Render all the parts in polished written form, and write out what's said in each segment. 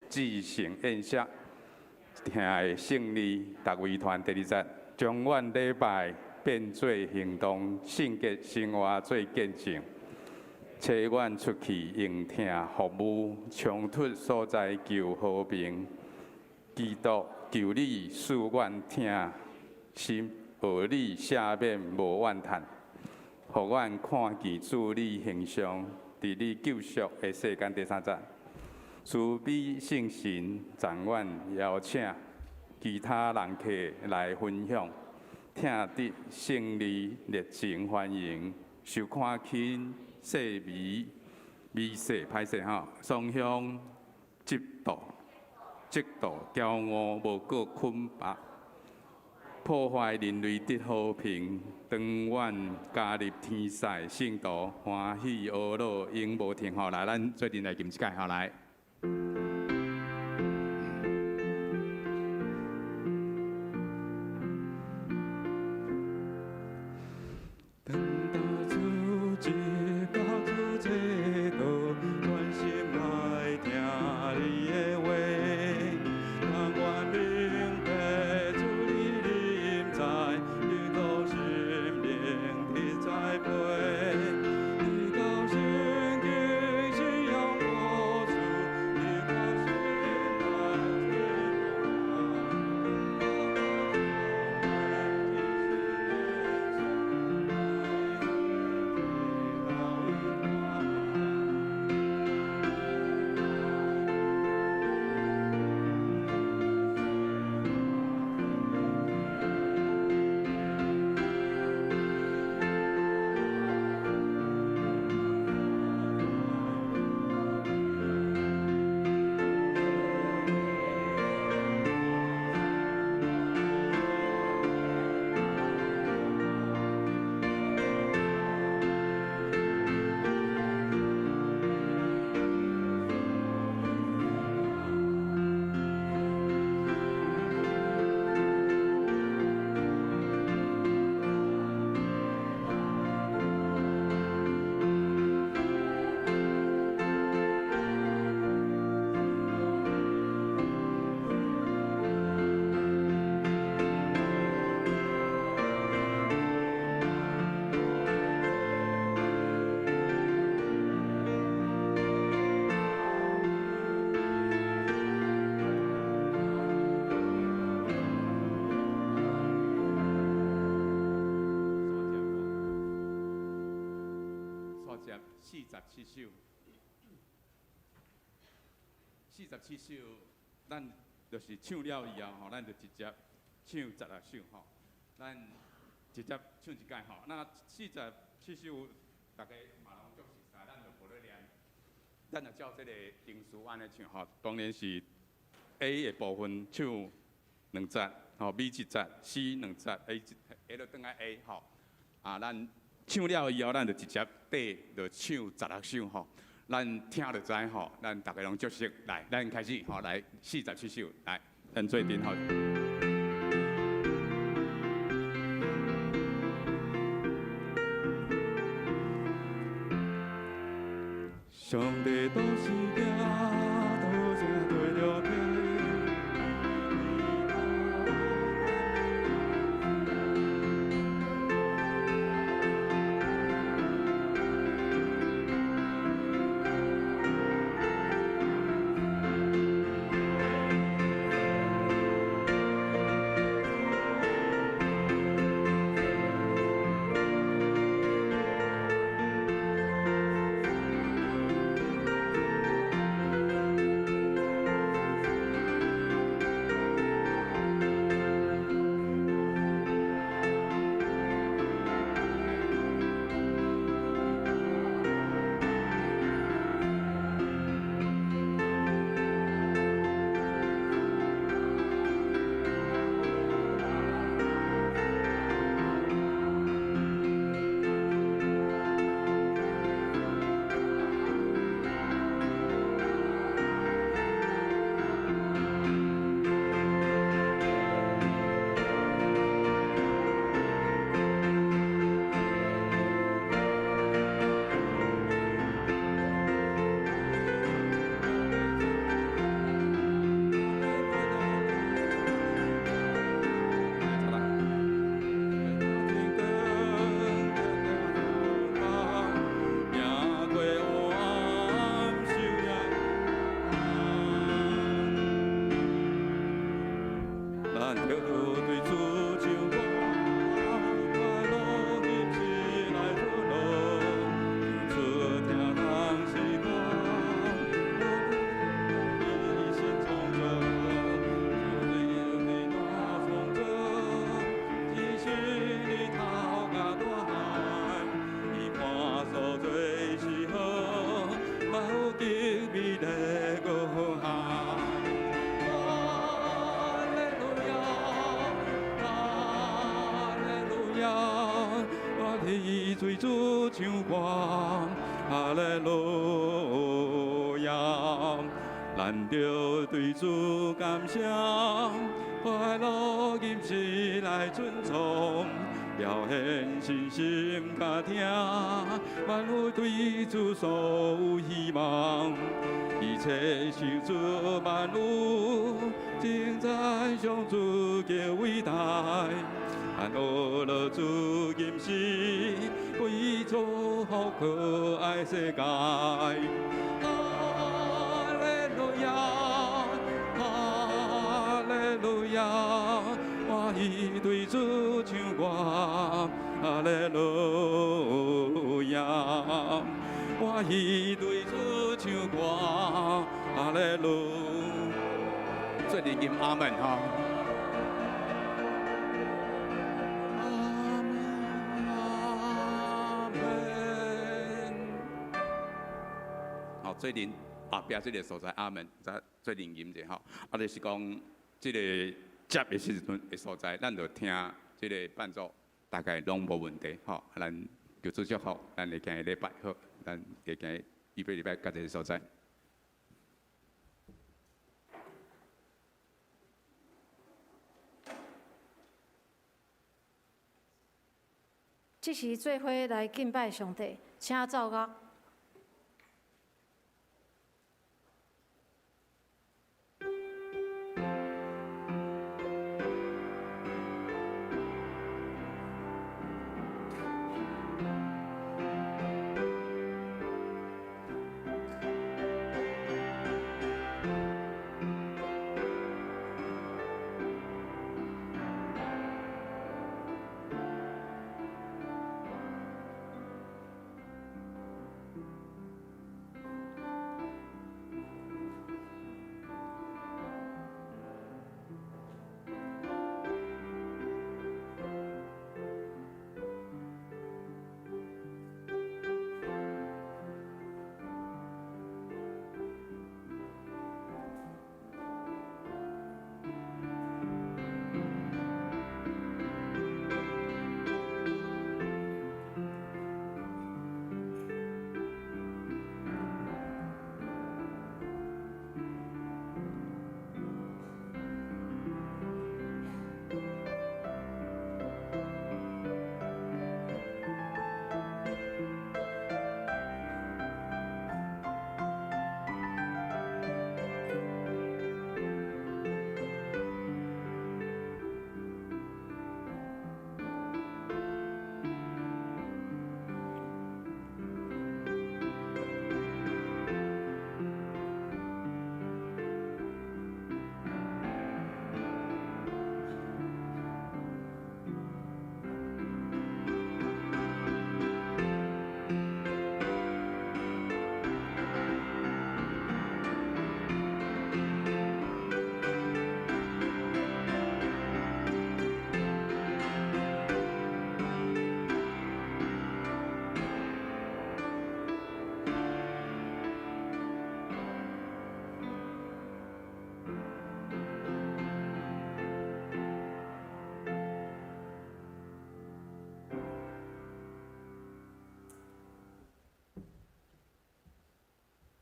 至聖宴席，疼的勝利，逐位團第二節，將阮禮拜變做行動，聖潔生活做見證，差阮出去用疼服務，衝突所在求和平。基督求你賜阮疼心，學你赦免無怨嘆，予阮看見主你形象，佇你救贖的世間。第三節，慈悲聖神，贈阮邀請其他人客來分享，疼得勝利熱情歡迎，受看輕細微微細歹勢吼，雙向嫉妒。嫉妒、驕傲、無過捆綁，破壞人類的和平。當阮加入天使聖徒，歡喜呵樂永無停。吼，來，咱做陣來吟一擺，好來。當大主一到主這道，專心來聽你的話。當阮明白主你臨在，你靠心靈的栽培，你靠聖經信仰我主，你靠心愛接四十七首，四十七首，咱就是唱了以後吼，咱就直接唱十六首吼。咱直接唱一擺吼。那四十七首，大家嘛攏足熟悉，咱就無咧念。咱就照這個程序按呢唱吼。當然是 A 的部分唱兩節，吼 B 一節，C 兩節，A 一 A 就轉來 A 吼。啊，咱唱了以後，咱就直接綴就唱十六首吼。咱聽就知吼，咱逐家攏足熟。來，咱開始吼，來四十七首，來，咱做陣吼。上帝都是行，都正對著天。咱著對主唱歌，快樂入時來出路，唱出聽人詩歌，伊心創造，就你大創造，只是你頭殼大漢，伊看所做是好，萬有極美麗閣好。哈利路亞，哈利路亞，我喜對主唱歌，哈利路亞，咱著對主感謝，快樂入時來尊崇，表現信心佮聽，萬有對主所有希望，一切受主萬有，稱讚上主極偉大，按學了主今時，為祝福可愛世界。哈利路亞，哈利路亞，我喜對主唱歌，哈利路亞，我喜對主唱歌，哈利路。做陣吟阿門吼。阿門，阿門。好，做陣後壁這个所在阿門，再做陣吟者吼。啊，就是講這个接的時陣的所在，咱就聽這个伴奏，大概攏無問題吼。咱求主祝福，咱會行禮拜好，咱會行預備禮拜到這个所在。這時做伙來敬拜上帝，請奏樂。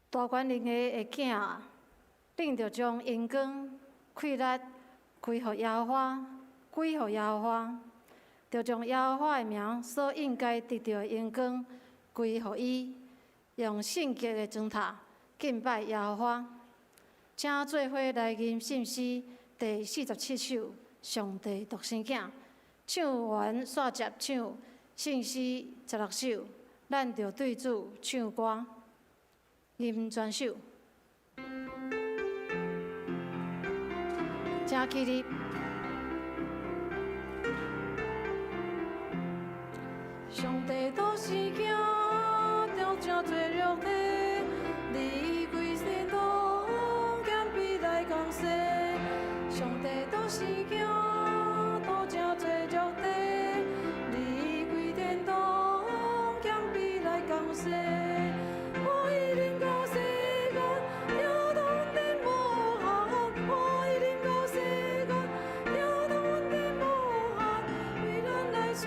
大權能的囝啊，恁著將榮光、氣力歸予耶和華，歸予耶和華，著將耶和華的名所應該得著的榮光歸予伊，用聖潔的磚塔敬拜耶和華。請做伙來吟聖詩第47首《上帝獨生囝》，唱完煞接唱聖詩16首，咱著對主唱歌。吟全首，請起立。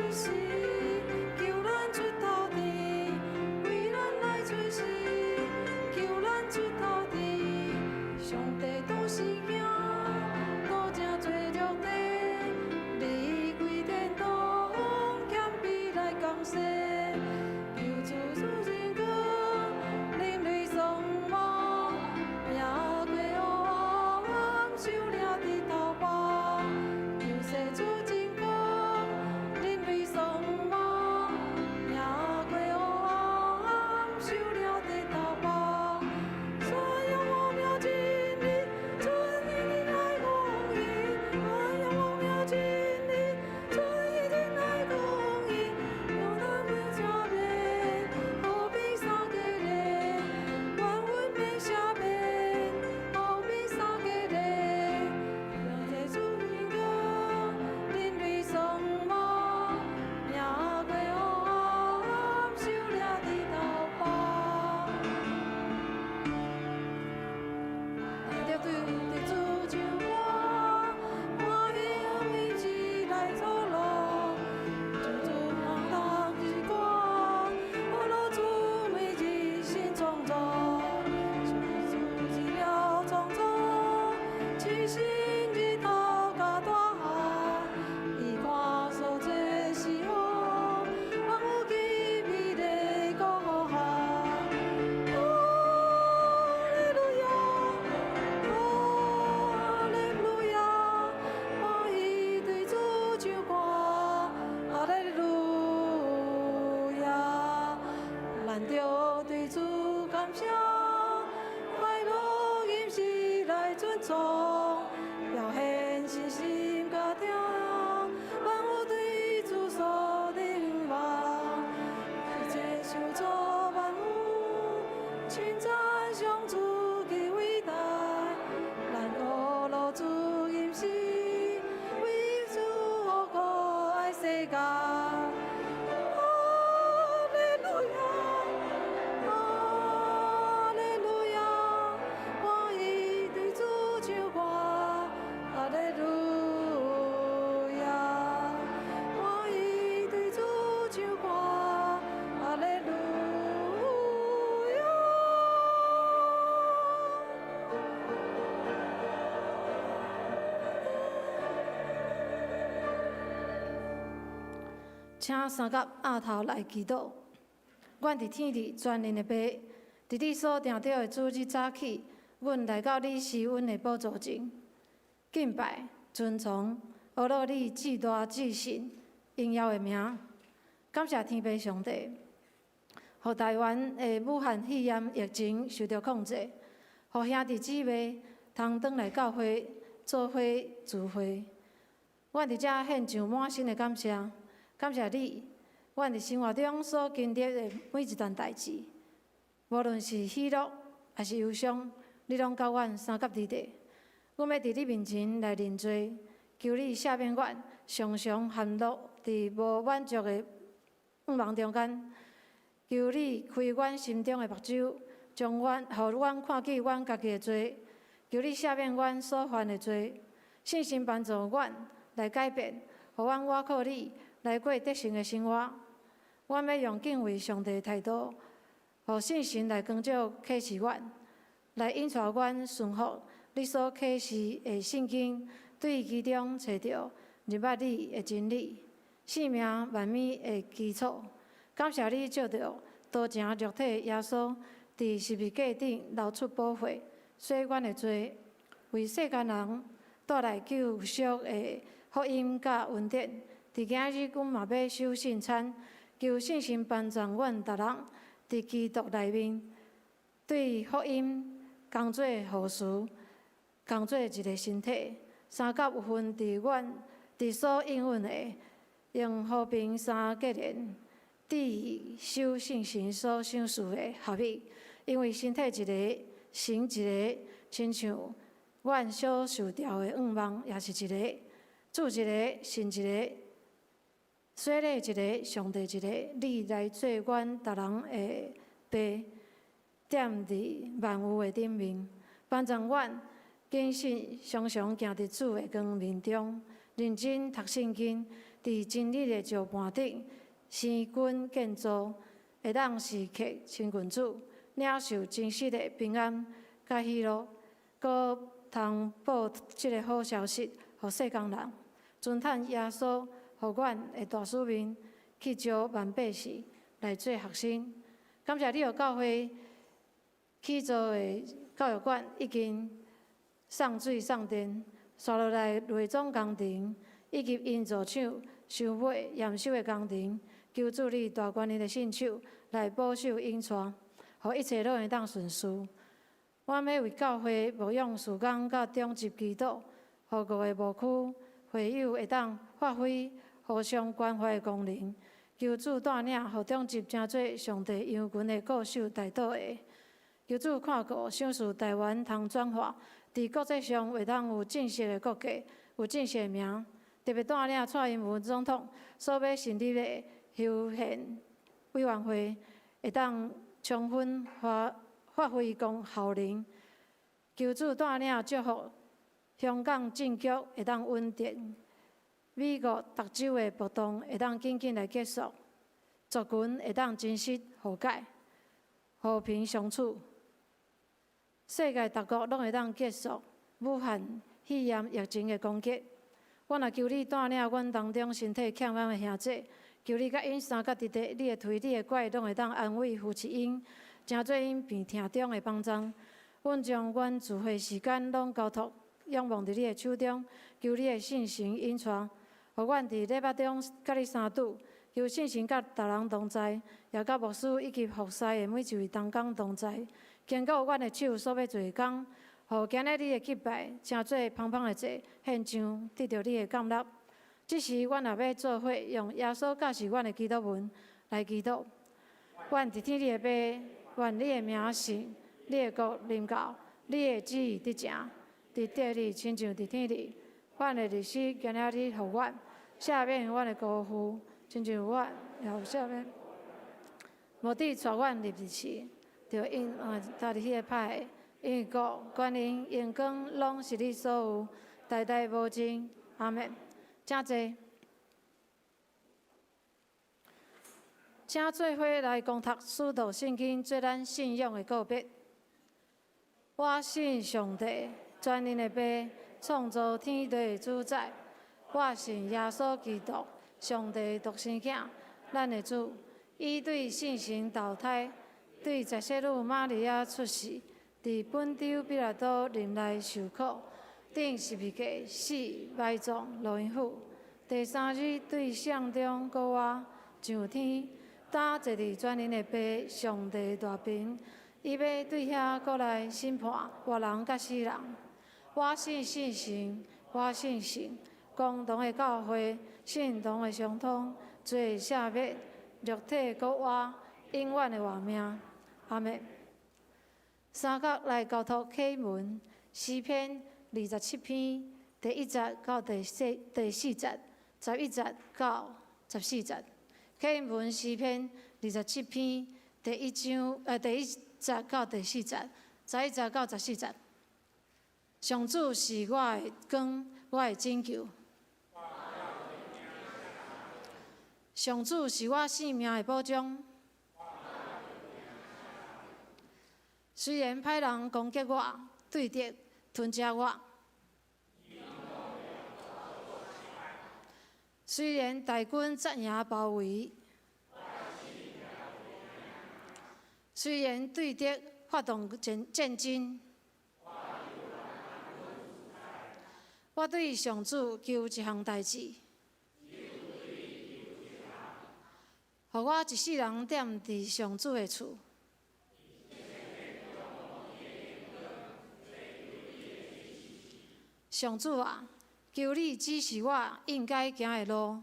出世，救咱出頭天，為咱來出世，救咱出頭天。上帝都是囝，倒正做肉體，離開天堂，謙卑來降世，救主主榮光，人類喪亡，命過黑暗，受領佇頭包，救世主榮光，人類喪亡，命過黑暗，受領佇頭包。宣揚奧妙真理，全人來恭迎；宣揚奧妙真理，全人來恭迎。讓咱為赦免，和平三個禮，願恩免赦免，和平三個禮。救世主榮光，人類喪亡，命過黑暗，受領佇頭包。咱著對主唱歌，歡喜每日來作樂，唱主歡樂之歌，歡樂主每日新創造，上主一了創造，七星日頭佮大漢，伊看所做是好，萬有奇美的歌喊。哈利路亞，哈利路亞，歡喜對主唱歌，哈利路亞，咱著對主感謝，快樂吟詩來尊崇，表現信心佮聽，萬有對主所凝望，一切受造萬物，稱讚上主的偉大，咱歌樂主吟詩，為主歌愛世界。哈利路亞，哈利路亞，歡喜對主唱歌，哈利路亞，歡喜對主唱歌，哈利路亞。請三甲額頭來祈禱。阮佇天地全能的父，佇你所定著的主日早起，阮來到你施恩的寶座前，敬拜、尊崇、阿樂你至大至聖榮耀的名。感謝天父上帝，予台灣的武漢肺炎疫情受著控制，予兄弟姊妹通轉來教會做伙聚會。阮佇遮獻上滿心的感謝，感謝你，阮佇生活中所經歷的每一段代誌，無論是喜樂抑是憂傷，你攏佮阮相佮佇底。阮欲佇你面前來認罪，求你赦免阮，常常陷落佇無滿足的欲望中間。求你開阮心中的目睭，將阮，予阮看見阮家己的罪。求你赦免阮所犯的罪，聖神幫助阮來改變，予阮倚靠你來過得勝的生活。阮欲用敬畏上帝的態度，予聖神來光照啟示阮，來引帶阮順服你所啟示的聖經，對其中揣著認捌你的真理，生命萬物的基礎。感謝你藉著道成肉體耶穌，佇十字架頂流出寶血，洗阮的罪，為世間人帶來救贖的福音佮恩典。佇今日，阮嘛欲守聖餐，求聖神幫助阮逐人佇基督內面，對福音仝做護持，仝做一个身體，三甲有份佇阮佇所應允的，用和平三結連，佇守聖神所賞賜的合一，因為身體一个，神一个，親像阮所受召的向望也是一个，主一个，信一个，洗禮一个，上帝一个，你來做阮逐人的父，踮佇萬有的頂面，幫助阮堅信常常行佇主的光明中，认真读圣经，伫真理的石盘顶生根建造，会当时刻亲近主，领受真实的平安佮喜乐，阁通报这个好消息予世间人。尊叹耶稣，予阮的大使命去招万百姓来做学生。感谢你予教会起造的教育馆已经送水送电，紲落来内装工程以及营造厂收尾验收的工程，求主你大权能的圣手来保守引带，予一切拢会当顺遂。阮欲为教会牧养事工佮长执祈祷，予五个牧区会友会当发挥互相关怀的功能。求主带领，予长执成做上帝羊群的顾守代祷的。求主看顾，赏赐台湾通转化，伫国际上会当有正式的国格，有正式的名。特别带领蔡英文总统所欲成立的修宪委员会，会当充分发挥功效能。求主带领祝福香港政局会当稳定，美国达州的暴动会当紧紧来结束，族群会当真实和解、和平相处。世界各国拢会当结束武汉肺炎疫情的攻击。阮也求你带领阮当中身体欠安的兄弟，求你佮𪜶三角弟弟，你的腿、你的拐拢会当安慰扶持𪜶，成做𪜶病痛中的帮助。阮将阮聚会时间拢交托仰望伫你的手中，求你的圣神引带，予阮伫礼拜中佮你相拄，求圣神佮逐人同在，也佮牧师以及服侍的每一位同工同在，坚固阮的手所欲做的工，予今日你的敬拜成做芳芳的祭献上，得著你的甘纳。这时，阮也欲做伙用耶稣教示阮的祈祷文来祈祷。阮伫天里的父，愿你的名圣，你的国临到，你的旨意得成，伫地里亲像伫天里。阮的日食今仔日予阮，赦免阮的辜负，亲像阮也赦免。无得带阮入试，著因脱离彼个歹的，因为国、权能、荣光拢是你所有，代代无尽。阿们。请坐。请做伙来共读《使徒信经》做咱信仰的告别。我信上帝，全能的父，创造天地的主宰。我信耶稣基督，上帝独生囝，咱的主。伊对圣神投胎，对十圣女玛利亚出世，伫本丢彼拉多任内受苦，钉十字架死，埋葬，落阴府。第三日对死中复活，上天，担坐伫全能的父上帝大爿，伊欲对遐阁来审判活人佮死人。我信圣神，我信圣公同的教会，圣徒的相通，罪赦免，肉体复活，永远的活命。阿们。三角来交托启文诗篇27篇第1节到第四节，11节到14节。启文诗篇二十七篇第一章，第1节到第4节，11节到14节。上主是我的光，我的拯救。上主是我性命的保障。虽然歹人攻击我，对敌吞食我；虽然大军扎营包围，虽然对敌发动战争，我对上主求一项代志，予我一世人踮伫上主的厝。上主啊，求你指示我应该行的路。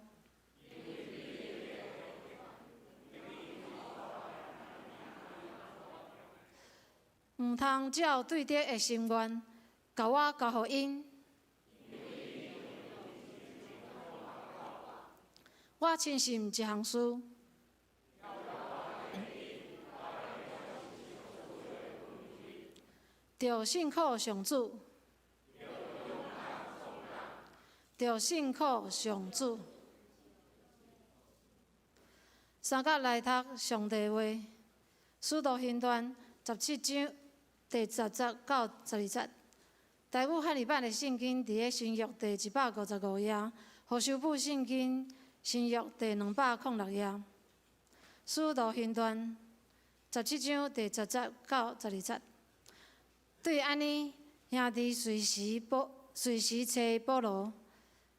毋通照对敌的心愿，共我交予𪜶。我深信一项事，著信靠上主，著信靠上主。三角來讀上帝話，使徒行傳17章第10節到12節。台語漢語版的聖經佇咧新約第155頁，和修本聖經新約第206頁。使徒行傳17章第10節到12節。對按呢，兄弟隨時保隨時揣保羅、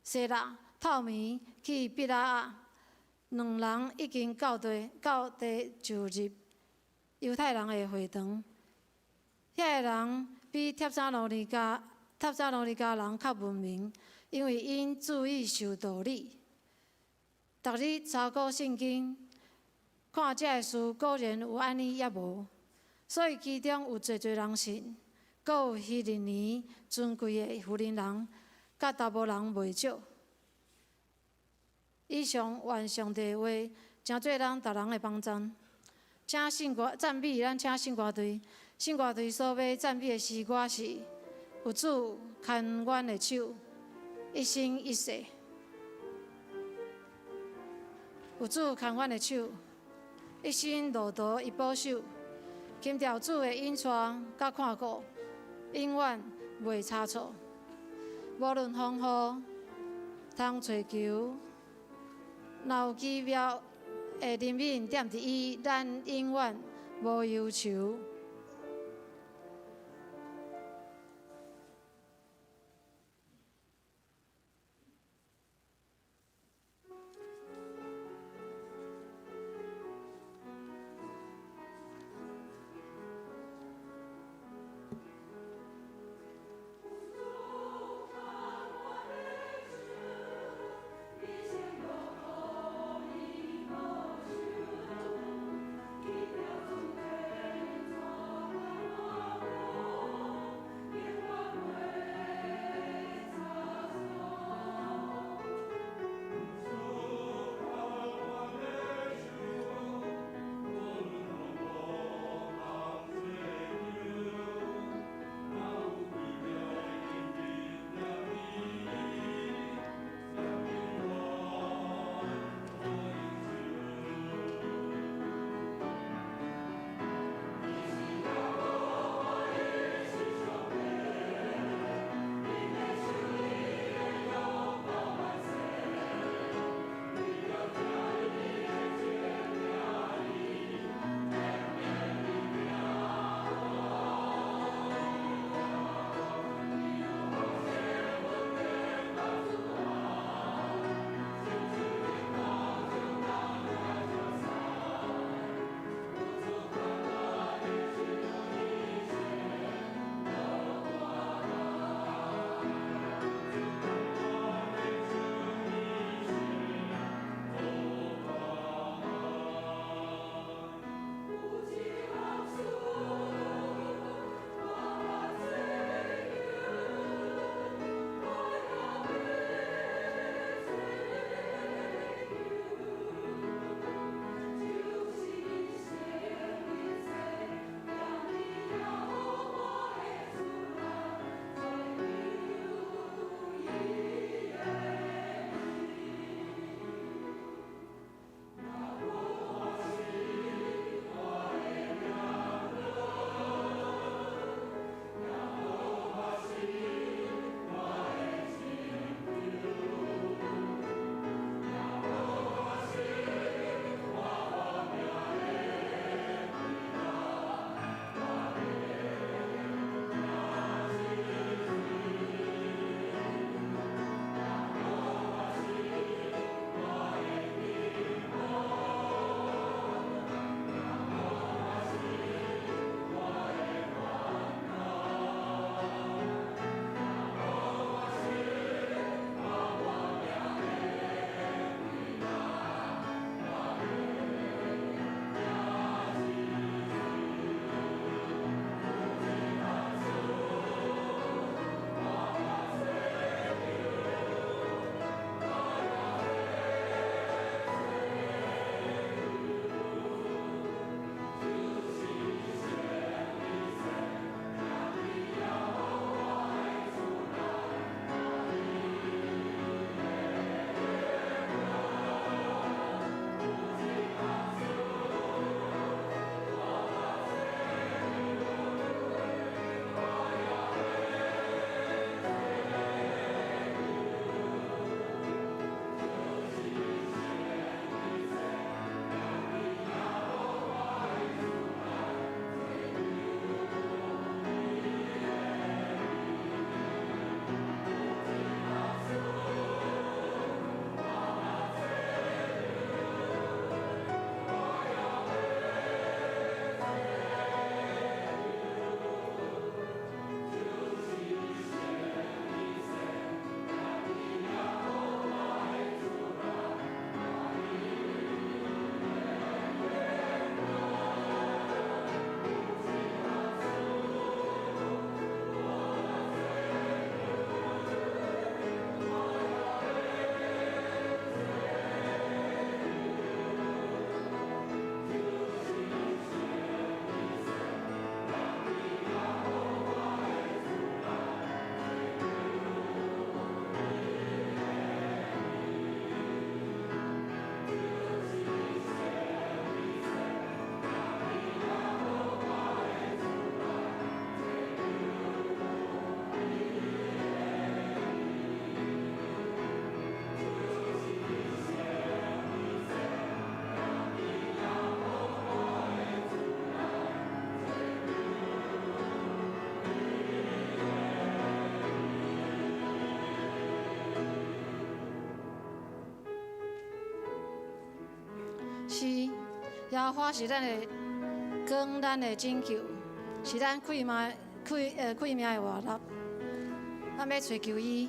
西拉透暝去比羅亞，兩人已經到地到地就入猶太人的會堂。遐个人比帖撒羅尼迦帖撒羅尼迦人較文明，因為𪜶注意守道理。逐日查考聖經，看這个事果然有按呢抑無。所以其中有濟濟人信，閣有希利尼尊貴的婦人人，佮查埔人袂少。以上願上帝的話，成做咱逐人的幫贊。請聖歌讚美，咱請聖歌隊。聖歌隊所欲讚美的詩歌是：有主牽阮的手，一生一世。有主牽阮的手，一生路途伊保守，憑著主的引帶佮看顧，永遠袂差錯。無論風雨，通揣求，若有奇妙的憐憫踮佇伊，咱永遠無憂愁。耶和華是咱的光，咱的拯救，是咱氣命的活力。咱欲揣求伊，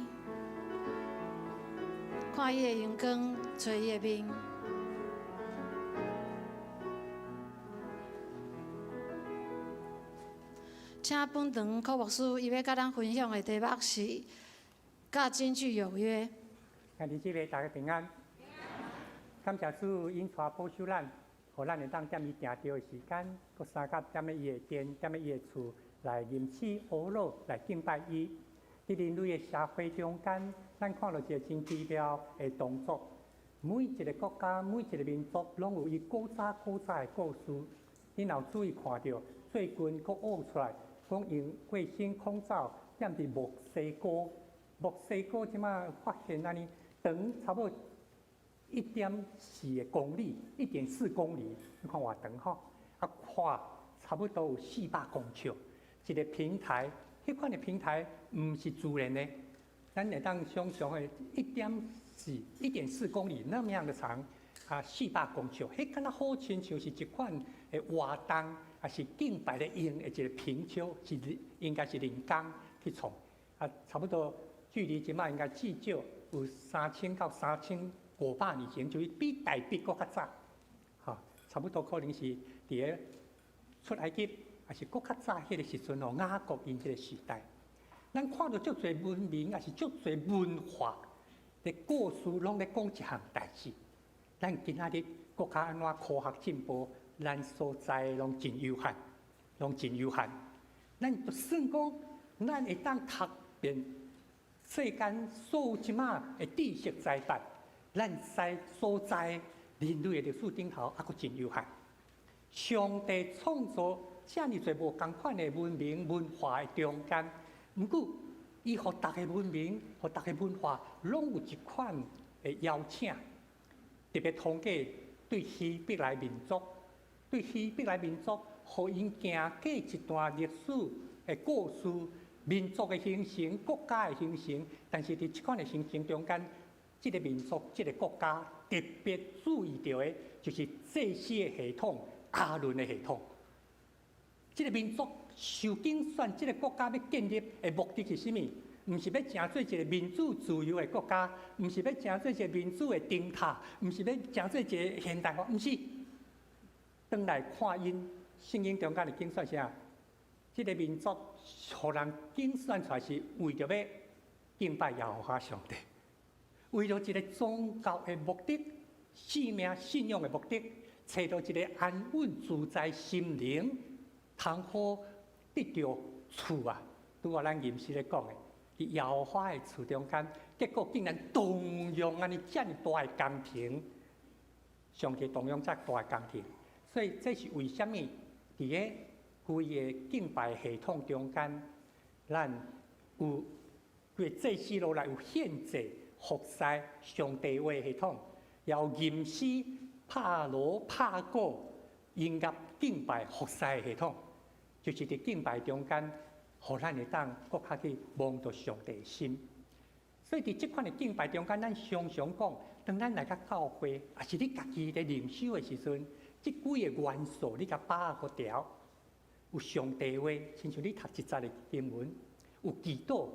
看伊的榮光，揣伊的面。請本堂柯牧師，伊欲佮咱分享的題目是“佮真具有約”。兄弟姊妹，大家平安。感謝主，𪜶帶保守咱，予咱會當踮伊定著的時間，閣相佮踮咧伊的殿，踮咧伊的厝來吟詩呵咾來敬拜伊。佇人類的社會中間，咱看著一个真奇妙的動作。每一个國家，每一个民族，攏有伊古早古早的故事。你若有注意看著，最近閣挖出來，講用衛星空照，踮佇墨西哥，墨西哥這馬發現按呢長差不多1.4個公里，1.4公里，你看偌長吼？啊，寬差不多有400公尺，一个平台，彼款的平台毋是自然的，咱會當想像的，1.4公里那麼樣的長，啊，400公尺，彼敢若好親像是一款的活動，抑是敬拜咧用的一个平丘，是應該是人工去創，啊，差不多距離這馬應該至少有3000到3500年前，就是比大筆閣較早，吼，差不多可能是佇咧出埃及，抑是閣較早彼个時陣哦，雅各𪜶彼个時代，咱看著足濟文明，抑是足濟文化的故事，攏咧講一項代誌。咱今仔日閣較按怎科學進步，咱所知的攏真有限，攏真有限。咱就算講，咱會當讀遍世間所有這馬的知識財富，咱知所知人類的歷史頂頭，猶閣真有限。上帝創造遮爾濟無仝款的文明文化的中間，毋過伊予逐个文明、予逐个文化，攏有一款的邀請。特別通過對希伯來民族，對希伯來民族，予𪜶行過一段歷史的故事，民族的形成、國家的形成。但是佇這款的形成中間，這个民族、這个國家特別注意著的，就是祭司的系統、亞倫的系統。這个民族受揀選，這个國家欲建立的目的是啥物？毋是欲成做一个民主自由的國家，毋是欲成做一个民主的燈塔，毋是欲成做一个現代化，毋是。轉來看𪜶聖經中間的揀選啥？這个民族予人揀選出來是為著欲敬拜耶和華上帝，為著一个宗教的目的、生命信仰的目的，揣著一个安穩自在心靈，通好得著厝啊！拄仔咱吟詩咧講的。佇耶和華的厝中間，結果竟然動用按呢遮爾大的工程，上帝動用遮大的工程，所以這是為啥物？佇个規个敬拜系統中間，咱有規個祭司落來有獻祭、服侍上帝話系統，也有吟詩、拍鑼拍鼓、音樂敬拜服侍的系統，就是佇敬拜中間。予咱會當閣較去摸著上帝的心，所以佇這款的敬拜中間，咱常常講，當咱來到教會，抑是你家己佇靈修的時陣，這幾個元素你共把握牢，有上帝話，親像你讀一節的經文，有祈禱，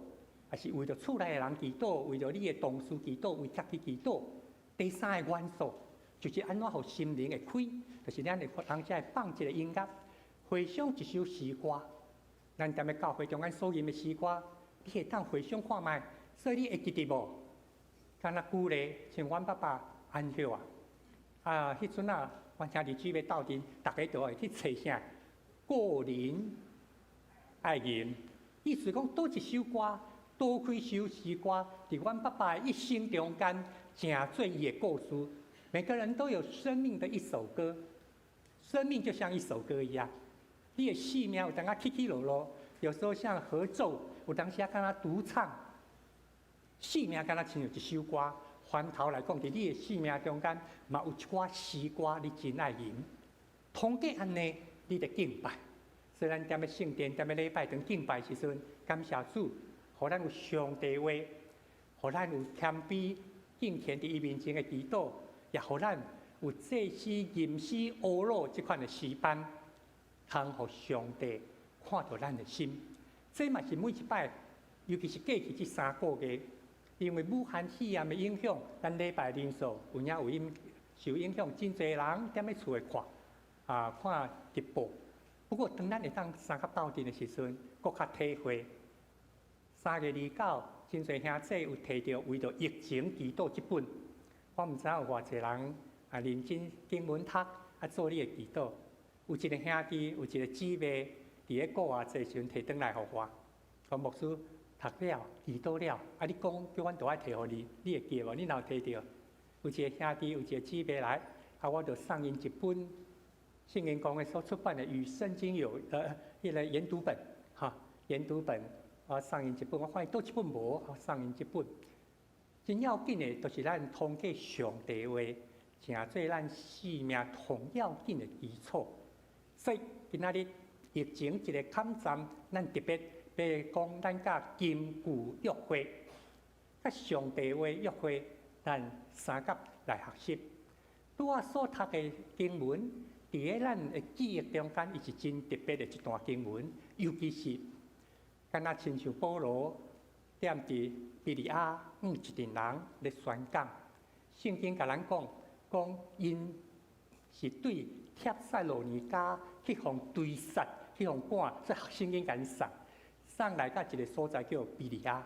抑是為著厝內的人祈禱，為著你的同事祈禱，為家己祈禱。第三個元素就是按怎予心靈會開，就是咱會當時會放一個音樂，回想一首詩歌。咱踮咧教會中間所吟的詩歌，你會當回想看覓，所以你會記得無？敢若舉例，像阮爸爸安息啊，啊，彼陣啊，阮兄弟姊妹鬥陣，逐家都會去揣啥？個人愛吟，意思講，佗一首歌，佗幾首詩歌，佇阮爸爸一生中間，成做伊的故事。每個人都有生命的一首歌，生命就像一首歌一樣。你的生命有當仔起起落落，有時候像合奏，有當時啊敢若獨唱。生命敢若親像一首歌，反頭來講，佇你的生命中間，嘛有一寡詩歌你真愛吟。通過按呢，你就敬拜。雖然踮咧聖殿、踮咧禮拜堂敬拜時陣，感謝主，予咱有上帝話，予咱有謙卑敬虔佇伊面前的祈禱，也予咱有祭司吟詩呵咾這款的詩班，通予上帝看著咱的心。這嘛是每一擺，尤其是過去這3個月，因為武漢肺炎的影響，咱禮拜人數有影有影受影響，真濟人踮咧厝內看，啊看直播。不過當咱會當相佮鬥陣的時陣，閣較體會。3月29，真濟兄弟有提著為著疫情祈禱這本，我毋知影有偌濟人啊認真經文讀啊做你的祈禱。有一個兄弟，有一個姊妹，佇咧國外濟時陣提轉來予我，講牧師讀了，祈禱了，啊你講叫阮都愛提予你，你會記無？你若有提著？有一個兄弟，有一個姊妹來，啊我就送𪜶一本聖靈公會所出版的《與聖經有彼個研讀本》，哈，研讀本。我送𪜶一本，我發現佗一本無，我送𪜶一本。真要緊的，就是咱通過上帝話，成做咱生命上要緊的基礎。所以今仔日疫情一個坎站，咱特別欲講咱佮金句約會，佮上帝話約會，咱相佮來學習。拄仔所讀的經文，佇咧咱的記憶中間，伊是真特別的一段經文，尤其是，敢若親像保羅踮佇庇哩亞向一陣人咧宣講，聖經共咱講，講𪜶是對帖撒羅尼迦去予追殺，去予趕，所以聖經共𪜶送，送來到一個所在叫庇哩亞。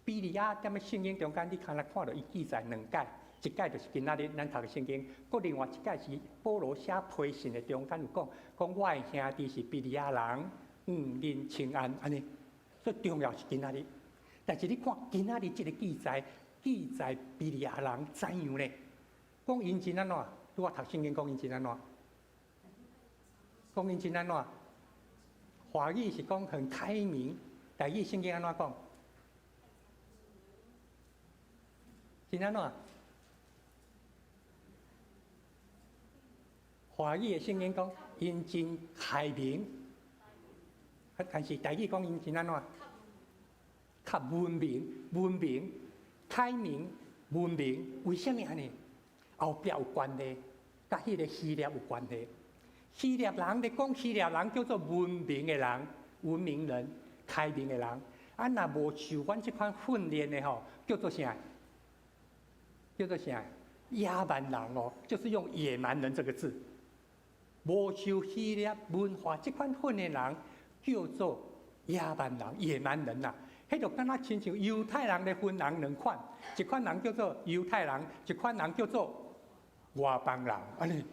庇哩亞踮咧聖經中間，你敢若看著伊記載兩擺，一擺就是今仔日咱讀的聖經，閣另外一擺是保羅寫批信的中間有講，講我的兄弟是庇哩亞人，向恁請安，按呢。最重要是今仔日，但是你看今仔日這個記載，記載庇哩亞人怎樣呢？講𪜶真按怎？拄仔讀聖經講𪜶真按怎？講𪜶真按怎？華語是講很開明，台語聖經按怎講？真按怎？華語的聖經講𪜶真開明。但是台語講𪜶真按怎？較文明、文明、開明、文明，為啥物按呢？後壁有關係，佮彼個希臘有關係。希臘人咧講希臘人叫做文明的人、文明人、開明的人。啊，若無受阮這款訓練的吼，叫做啥？叫做啥？野蠻人哦，就是用野蠻人這個字。無受希臘文化這款訓練人，叫做野蠻人、野蠻人呐。彼就敢若親像猶太人咧分人兩款，一款人叫做猶太人，一款人叫做外邦人。按呢，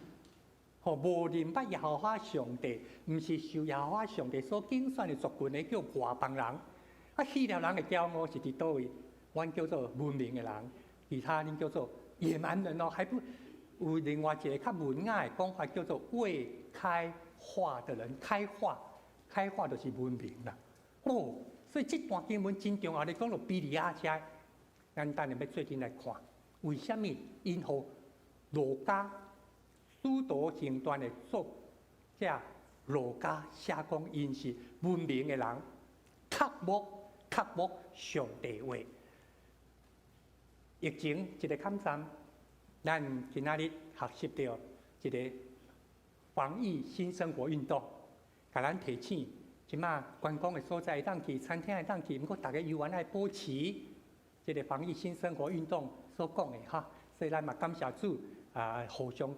吼，無認捌耶和華上帝，毋是受耶和華上帝所揀選的族群的叫外邦人。啊，希臘人的驕傲是佇佗位？阮叫做文明的人，其他恁叫做野蠻人哦。還不有另外一個較文雅的講法，叫做未開化的人，開化。開化就是文明啦，哦，所以這段經文真重要。咧講著庇哩亞遮，咱等下欲做陣來看，為啥物𪜶予路加使徒行傳的作者路加寫講𪜶是文明的人，渴慕渴慕上帝話。疫情一個坎站，咱今仔日學習著一個防疫新生活運動。共咱提醒，這馬觀光的所在會當去，餐廳會當去，毋過逐家猶原愛保持這個防疫新生活運動所講的哈，所以咱嘛感謝主啊，互相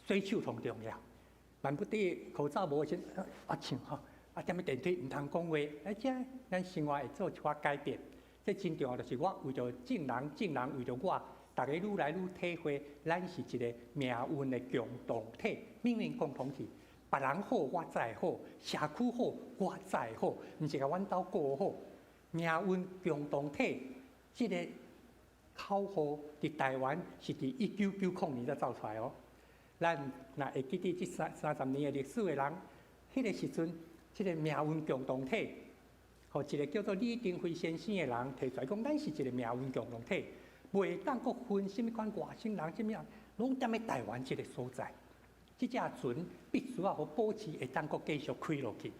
洗手上重要，萬不得口罩無先啊穿吼，啊踮咧電梯毋通講話，啊這咱生活會做一寡改變，這真重要，就是我為著眾人，眾人為著我，逐家愈來愈體會，咱是一個命運的共同體，命運共同體。別人好，我才會好；社區好，我才會好，毋是共阮兜顧好。命運共同體，這個口號佇台灣是佇1990年才走出來哦。咱若會記得這三十年的歷史的人，彼個時陣，這個命運共同體，予一個叫做李登輝先生的人提出來講，咱是一個命運共同體，袂當閣分啥物款外省人，啥物人，攏踮咧台灣這個所在。這隻船必須愛予保持會當閣繼續開落去。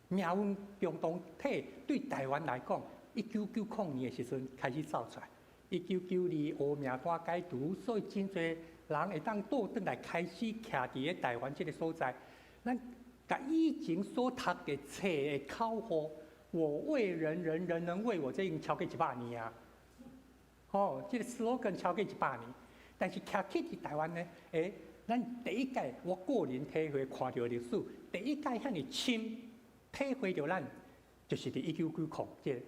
命運共同體對台灣來講，1990年的時陣開始走出來，1992烏名單解除，所以真濟人人會當倒轉來開始徛佇咧台灣這个所在，咱共以前所讀的冊的口號，我為人人，人人為我，這已經超過100年啊！吼，這个 slogan 超過一百年，但是徛起佇台灣呢，咱第一屆我個人體會看著歷史，第一屆遐爾深體會著咱，就是佇1990，這个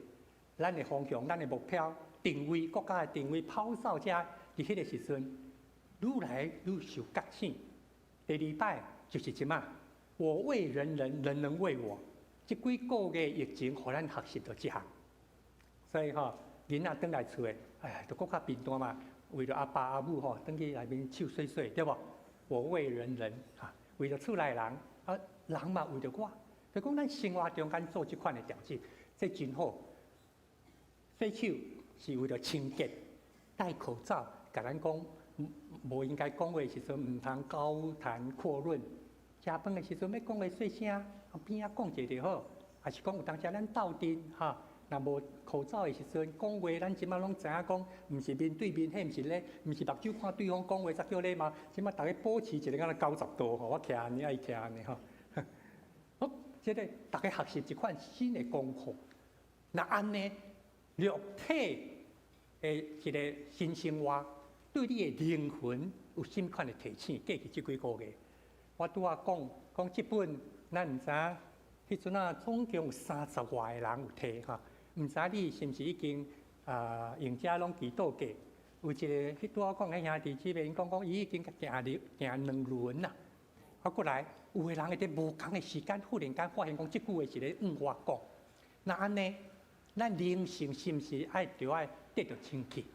咱的方向、咱的目標、定位、國家的定位，拋掃遮佇彼个時陣，愈來愈受覺醒。第二擺就是這馬，我為人人，人人為我。這幾個月疫情，予咱學習著這項。所以吼，囡仔轉來厝的，哎呀，就閣較貧惰嘛。為著阿爸阿母吼，轉去內面手洗洗，對無？我為人人，哈，為著厝內人，啊，人嘛為著我。就講咱生活中間做這款的調整，這真好。洗手是為著清潔，戴口罩，共咱講無應該講話的時陣，毋通高談闊論。食飯的時陣欲講話細聲，邊仔講一下就好。抑是講有當時咱鬥陣哈，若無口罩的時陣講話，咱這馬攏知影講，毋是面對面，彼毋是咧，毋是目睭看對方講話才叫禮貌。這馬逐家保持一个敢若90度吼，我徛按呢，啊伊徛按呢吼。好，這个逐家學習一款新的功課。若按呢，肉體的一个新生活，對你的靈魂有啥物款的提醒？過去這幾個月，我拄仔講講這本，咱毋知影，彼陣啊總共有三十外个人有提哈，毋知你是毋是已經啊用遮攏祈禱過？有一個彼拄仔講彼兄弟姊妹，𪜶講講伊已經行入行兩輪啦。啊，閣來有的人會佇無仝的時間，忽然間發現講這句話是咧向我講。若按呢，咱靈性是毋是愛著愛得著清氣？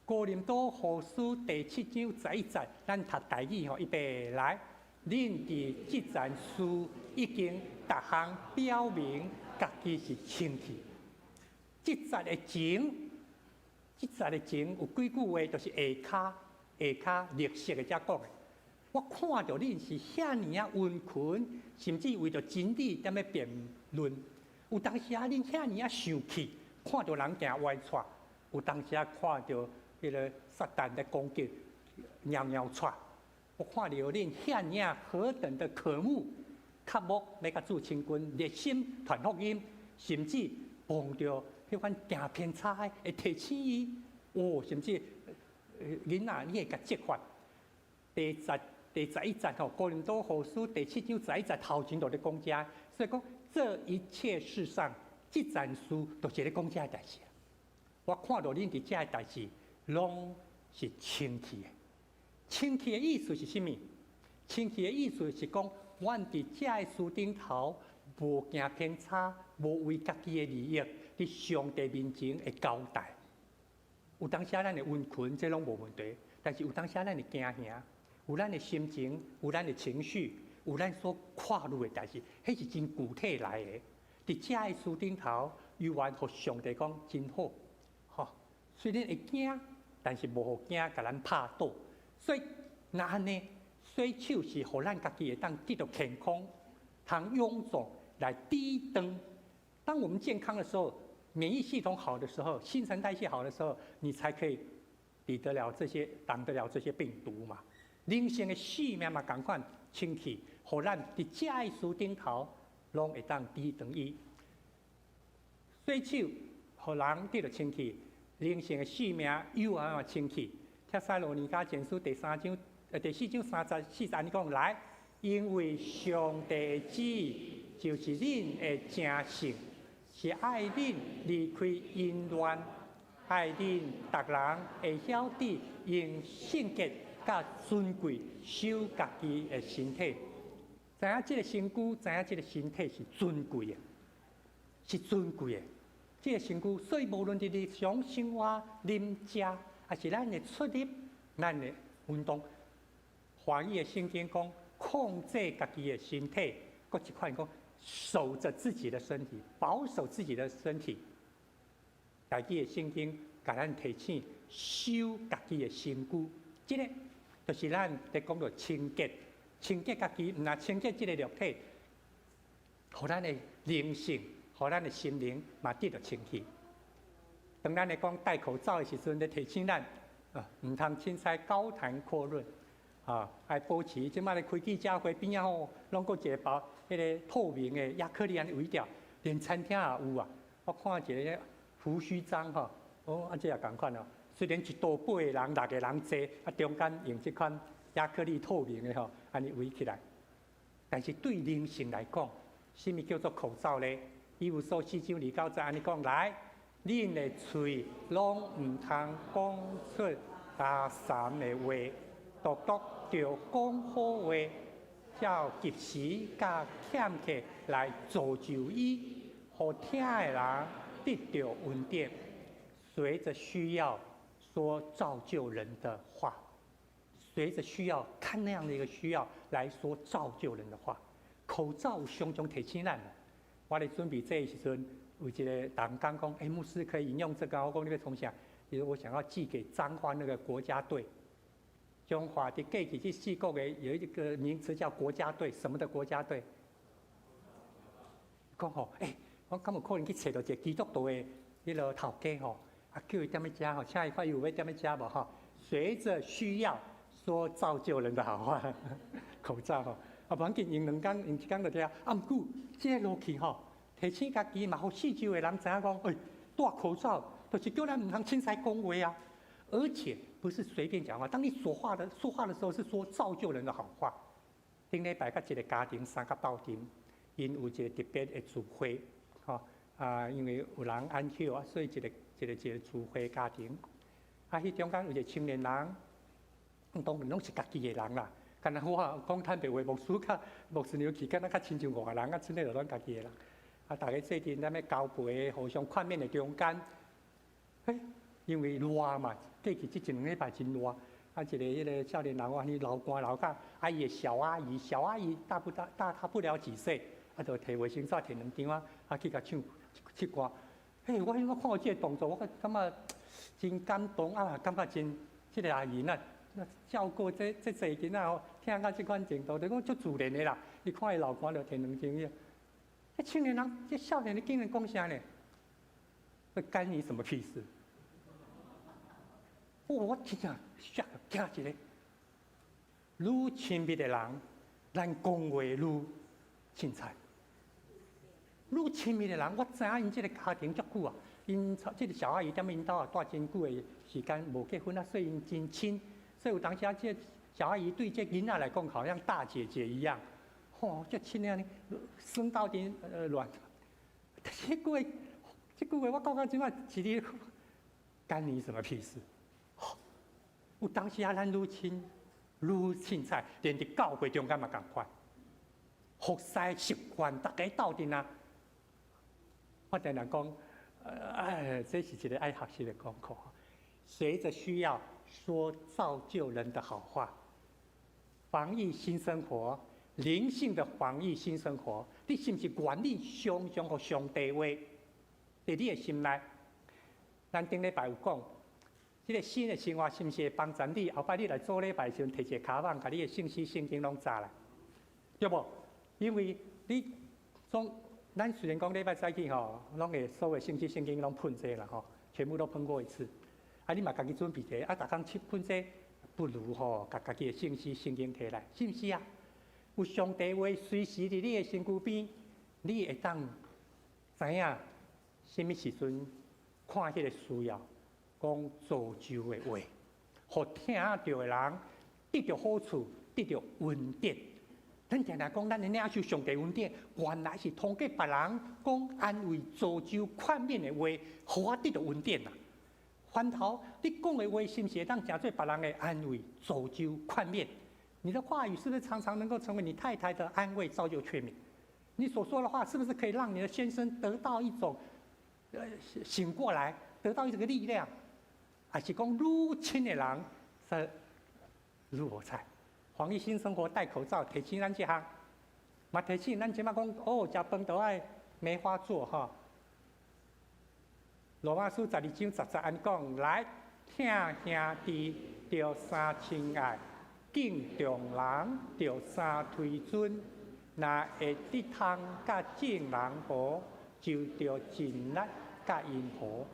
哥林多後書第七章11節，咱讀台語吼，預備來，恁佇這層事已經逐項表明家己是清氣。這節的前，這節的前有幾句話，就是下跤下跤綠色的遮講的。我看著恁是遐爾仔殷勤，甚至為著真理踮咧辯論。有當時啊，恁遐爾仔生氣，看著人行歪趖；有當時啊，看著彼个撒旦咧攻擊，貓貓趖。我看著恁遐爾仔何等的渴慕，渴慕欲佮主親近，熱心傳福音，甚至碰著彼款行偏差的會提醒伊。哦，甚至囡仔你會共責罰。第11節吼，哥林多後書第七章十一節頭前就咧講這，所以講這一切事上，這層事就是咧講這个代誌。我看著恁佇這个代誌，攏是清氣的。清氣的意思是啥物？清氣的意思是講，阮佇這个事頂頭無行偏差，無為家己的利益，佇上帝面前會交代。有當時咱會殷勤，這攏無問題。但是有當時咱會驚嚇，有咱的心情，有咱的情緒，有咱所看慮的代誌，彼是真具體來的。佇這个事頂頭，猶原予上帝講真好，吼。雖然會驚，但是無予驚共咱拍倒。所以若按呢，洗手是予咱家己會當得著健康，通勇壯來抵擋。當我們健康的時候，免疫系統好的時候，新陳代謝好的時候，你才可以抵得了這些，擋得了這些病毒嘛。靈性的性命嘛，仝款清氣，予咱佇這个事頂頭，攏會當抵擋伊。洗手，予人得著清氣，靈性的性命有按怎清氣。帖撒羅尼迦前書第三章、第四章三節四節，按呢講來，因為上帝的旨意就是恁的成聖，是愛恁離開淫亂，愛恁逐人會曉得用聖潔佮尊貴守家己的身體。知影這个身軀，知影這个身體是尊貴的，是尊貴的。這个身軀，所以無論佇日常生活、啉食，抑是咱的出入、咱的運動，華語的聖經講控制家己的身體，閣一款講守著自己的身體，保守自己的身體。台語的聖經共咱提醒守家己的身軀，這个就是咱佇講著清潔，清潔家己，毋但清潔這个肉體，予咱的靈性，予咱的心靈嘛得著清氣。當咱咧講戴口罩的時陣，咧提醒咱啊，毋通凊彩高談闊論。啊，愛保持。這擺咧開記者會邊仔吼，攏閣一個包彼个透明的亞克力按呢圍著，連餐廳也有啊。我看一个鬍鬚張吼，哦，啊這也仝款哦。雖然一桌八個人、六個人坐，啊中間用這款亞克力透明的吼，按呢圍起來。但是對靈性來講，啥物叫做口罩咧？以弗所四章二九節按呢講，來，恁的喙攏毋通講出垃圾的話，獨獨著講好話，照及時佮欠缺來造就伊，予聽的人得著恩典。隨著需要說造就人的話，隨著需要看那樣的一個需要來說造就人的話。口罩常常提醒咱。我咧準備這个時陣，有一個同工講，欸，牧師可以引用這個，我講你欲創啥？其實我想要寄給彰化那個國家隊。彰化佇過去這四國的有一個名詞叫國家隊，什麼的國家隊？講吼，欸，我敢有可能去揣著一個基督徒的彼个頭家吼，啊，叫伊踮咧遮吼，請伊看伊有欲踮咧遮無吼？隨著需要說造就人的好話，口罩吼，啊，無要緊，用兩工，用一工就對啊。啊，毋過這个落去吼，提醒家己嘛，予四周的人知影講，欸，戴口罩，就是叫咱毋通凊彩講話啊，而且不是隨便講話。當你說話的時候，是說造就人的好話。頂禮拜佮一個家庭相佮鬥陣，𪜶有一個特別的聚會，吼啊，因為有人安息啊，所以一個聚會家庭。啊，彼中間有一個青年人，當然攏是家己的人啦。敢若我講坦白話，牧師較牧師娘去，敢若較親像外人，啊，賰咧就咱家己的人。啊，逐家做陣咱欲交陪，互相勸勉的中間，欸，因為熱嘛，過去這一兩禮拜真熱，啊，一個彼个少年人按呢流汗流甲，啊，伊的小阿姨，小阿姨大不大，大他不了幾歲，啊，就提衛生紙提兩張啊，啊，去共唱唱歌。嘿，我我看到這個動作，我感覺真感動啊，感覺真這个阿姨若若照顧這濟囡仔吼，疼到這款程度，就講足自然的啦。伊看伊流汗就提兩張伊。這青年人，這少年的竟然講啥呢？會干你什麼屁事？我真正嚇驚一个。愈親密的人，咱講話愈凊彩。愈親密的人，我知影𪜶這个家庭足久啊，𪜶這个小阿姨踮𪜶兜啊蹛真久的時間無結婚啊，所以𪜶真親。所以有當時啊，這小阿姨對這囡仔來講，好像大姐姐一樣，吼，足親按呢，耍鬥陣亂。但是這句話，這句話我感覺這擺是咧干你什麼屁事？有當時啊，咱愈親愈凊彩，連佇教會中間嘛仝款，服侍習慣，逐家鬥陣啊。我定定講，哎，這是一個愛學習的功課。隨著需要說造就人的好話，防疫新生活，靈性的防疫新生活，你是毋是願意常常予上帝話佇你的心內？咱頂禮拜有講，這个新的生活是毋是會幫助你？後擺你來做禮拜時陣，提一个卡網，共你的聖詩聖經攏紮來，對無？因為你總咱雖然講禮拜早起吼，攏會所有聖詩聖經攏噴這啦吼，全部都噴過一次。啊，你嘛家己準備者，啊，逐工去噴這，不如吼，共家己的聖詩聖經提來，是毋是啊？有上帝話隨時佇你的身軀邊，你會當知影啥物時陣看彼个需要，講造就的話，予聽著的人得著好處，得著恩典。咱定定講，咱的領受上帝恩典，原來是通過別人講安慰、造就、勸勉的話，予我得著恩典啊！反頭，你講的話是毋是會當成做別人的安慰、造就、勸勉？你的話語是不是常常能夠成為你太太的安慰、造就、勸勉？你所說的話是不是可以讓你的先生得到一種醒過來，得到一個力量？還是講愈親的人是愈無彩？防疫新生活戴口罩，提醒咱這項，嘛提醒咱這擺講哦，食飯都愛梅花座哈。羅馬書12章10節按呢講，來疼兄弟著相親愛，敬重人著相推尊。若會得通佮眾人和，就著盡力佮𪜶和。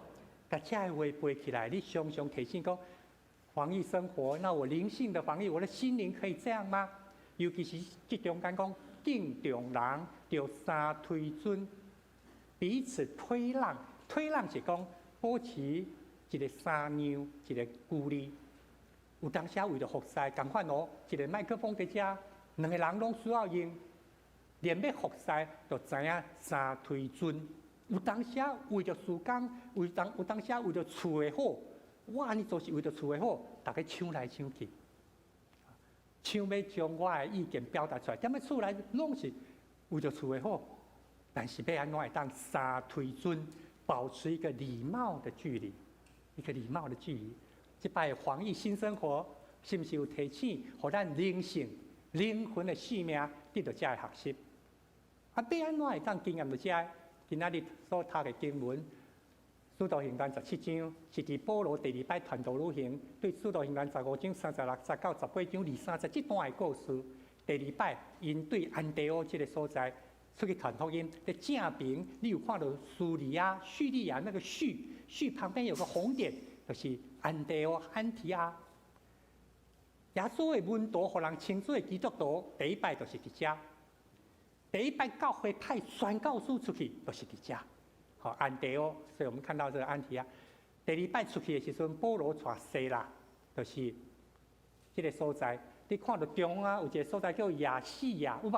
共這个話背起來，你常常提醒講，防疫生活，那我靈性的防疫，我的心靈可以這樣嗎？尤其是這中間講敬重人，著三推尊，彼此推讓，推讓是講保持一個三讓，一個距離。有當時為著服侍，仝款哦，一個麥克風佇遮，兩個人攏需要用，連欲服侍，就知影三推尊。有當時為著事工，有當時為著厝的好，我按呢做是為著厝的好，逐家搶來搶去，搶欲將我的意見表達出來，踮咧厝內攏是為著厝的好，但是欲按怎會當三推尊，保持一個禮貌的距離，一個禮貌的距離。這擺防疫新生活，是毋是有提醒，予咱靈性、靈魂的性命得著這个學習？啊，欲按怎會當經驗著這个？今仔日所讀的經文，《使徒行傳》17章，是佇保羅第二擺傳道旅行，對《使徒行傳》15章36節到18章23節這段的故事。第二擺，𪜶對安提阿這个所在出去傳福音，佇正爿，你有看著敘利亞、敘利亞那個敘，敘旁邊有個紅點，就是安提阿、安提阿。耶穌的門徒予人稱做基督徒，第一擺就是佇遮。第一擺教會派宣教師出去，就是佇遮。好，安提阿，所以我們看到這個安提阿。第二擺出去的時陣，保羅帶西拉，就是這個所在。你看著中央有一個所在叫亞細亞，有無？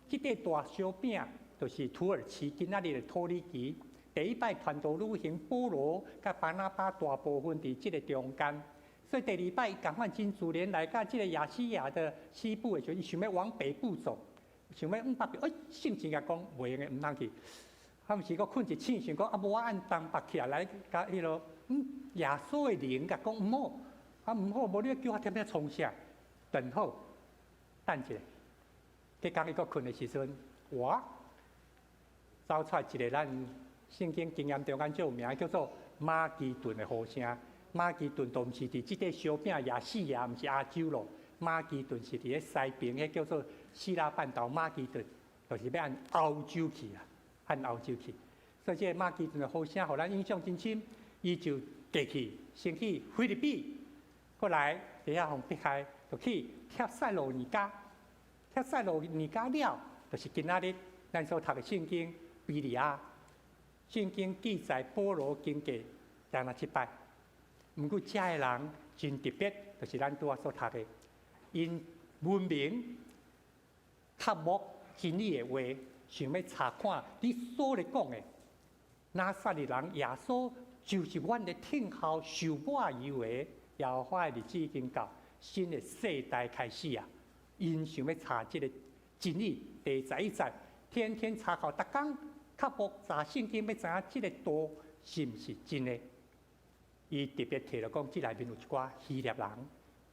這塊大燒餅就是土耳其，今仔日的土耳其。第一擺傳道旅行，保羅佮巴拿巴大部分佇這個中間。所以第二擺仝款真自然來到這個亞細亞的西部的時候，伊想欲往北部走，想欲往北邊，欸，聖靈共講袂用的，毋通去。啊，毋是閣睏一醒，想講啊，無我按東北去啊，來共彼落，耶穌的靈共講毋好，啊毋好，無你叫我踮遐創啥？等候，等一下。隔工伊閣睏的時陣，我走出來一個咱聖經經驗中間最有名，叫做馬其頓的呼聲。馬其頓都毋是佇這塊燒餅亞細亞，毋是亞洲咯。馬其頓是佇咧西邊，彼叫做希臘半島馬其頓，就是欲按歐洲去啊，按歐洲去。所以這個馬其頓的呼聲，予咱印象真深。伊就過去，先去腓立比，過來佇遐予迫害，就去帖撒羅尼迦。帖撒羅尼迦了，就是今仔日咱所讀的聖經庇哩亞。聖經記載保羅經過敢若七擺。毋過遮的人真特別，就是咱拄仔所讀的，𪜶文明渴慕真理的話，想欲查看你所咧講的，拿撒勒人耶穌就是阮咧聽候受抹油的耶和華的日子已經到，新的世代開始啊！𪜶想欲查這个真理，第11節，天天查考，逐工渴慕查聖經，欲知影這个道是毋是真的。伊特別提著講，這內面有一寡希臘人、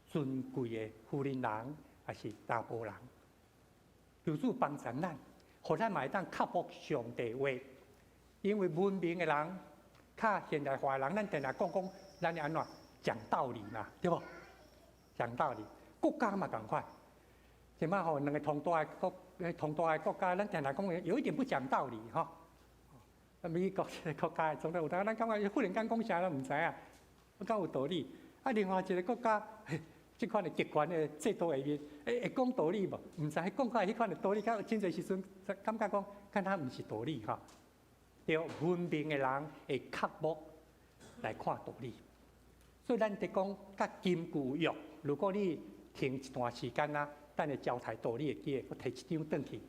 尊貴的婦人人，抑是查埔人，求主幫助咱，予咱嘛會當渴慕上帝話。因為文明的人，較現代化的人，咱定定講講，咱會按怎講道理嘛，對無？講道理，國家嘛仝款。這擺吼兩個同大的國家，咱定定講有一點不講道理吼。啊，美國這個國家的總統有當，咱感覺忽然間講啥咱毋知影，敢有道理？啊，另外一個國家，這款的極權的制度下面，會講道理無？毋知講出來彼款的道理，敢真濟時陣感覺講，敢若毋是道理吼。對，文明的人會渴慕來看道理，所以咱佇講佮金句約。如果你停一段時間啊，等下交代道理會記得，閣提一張轉去。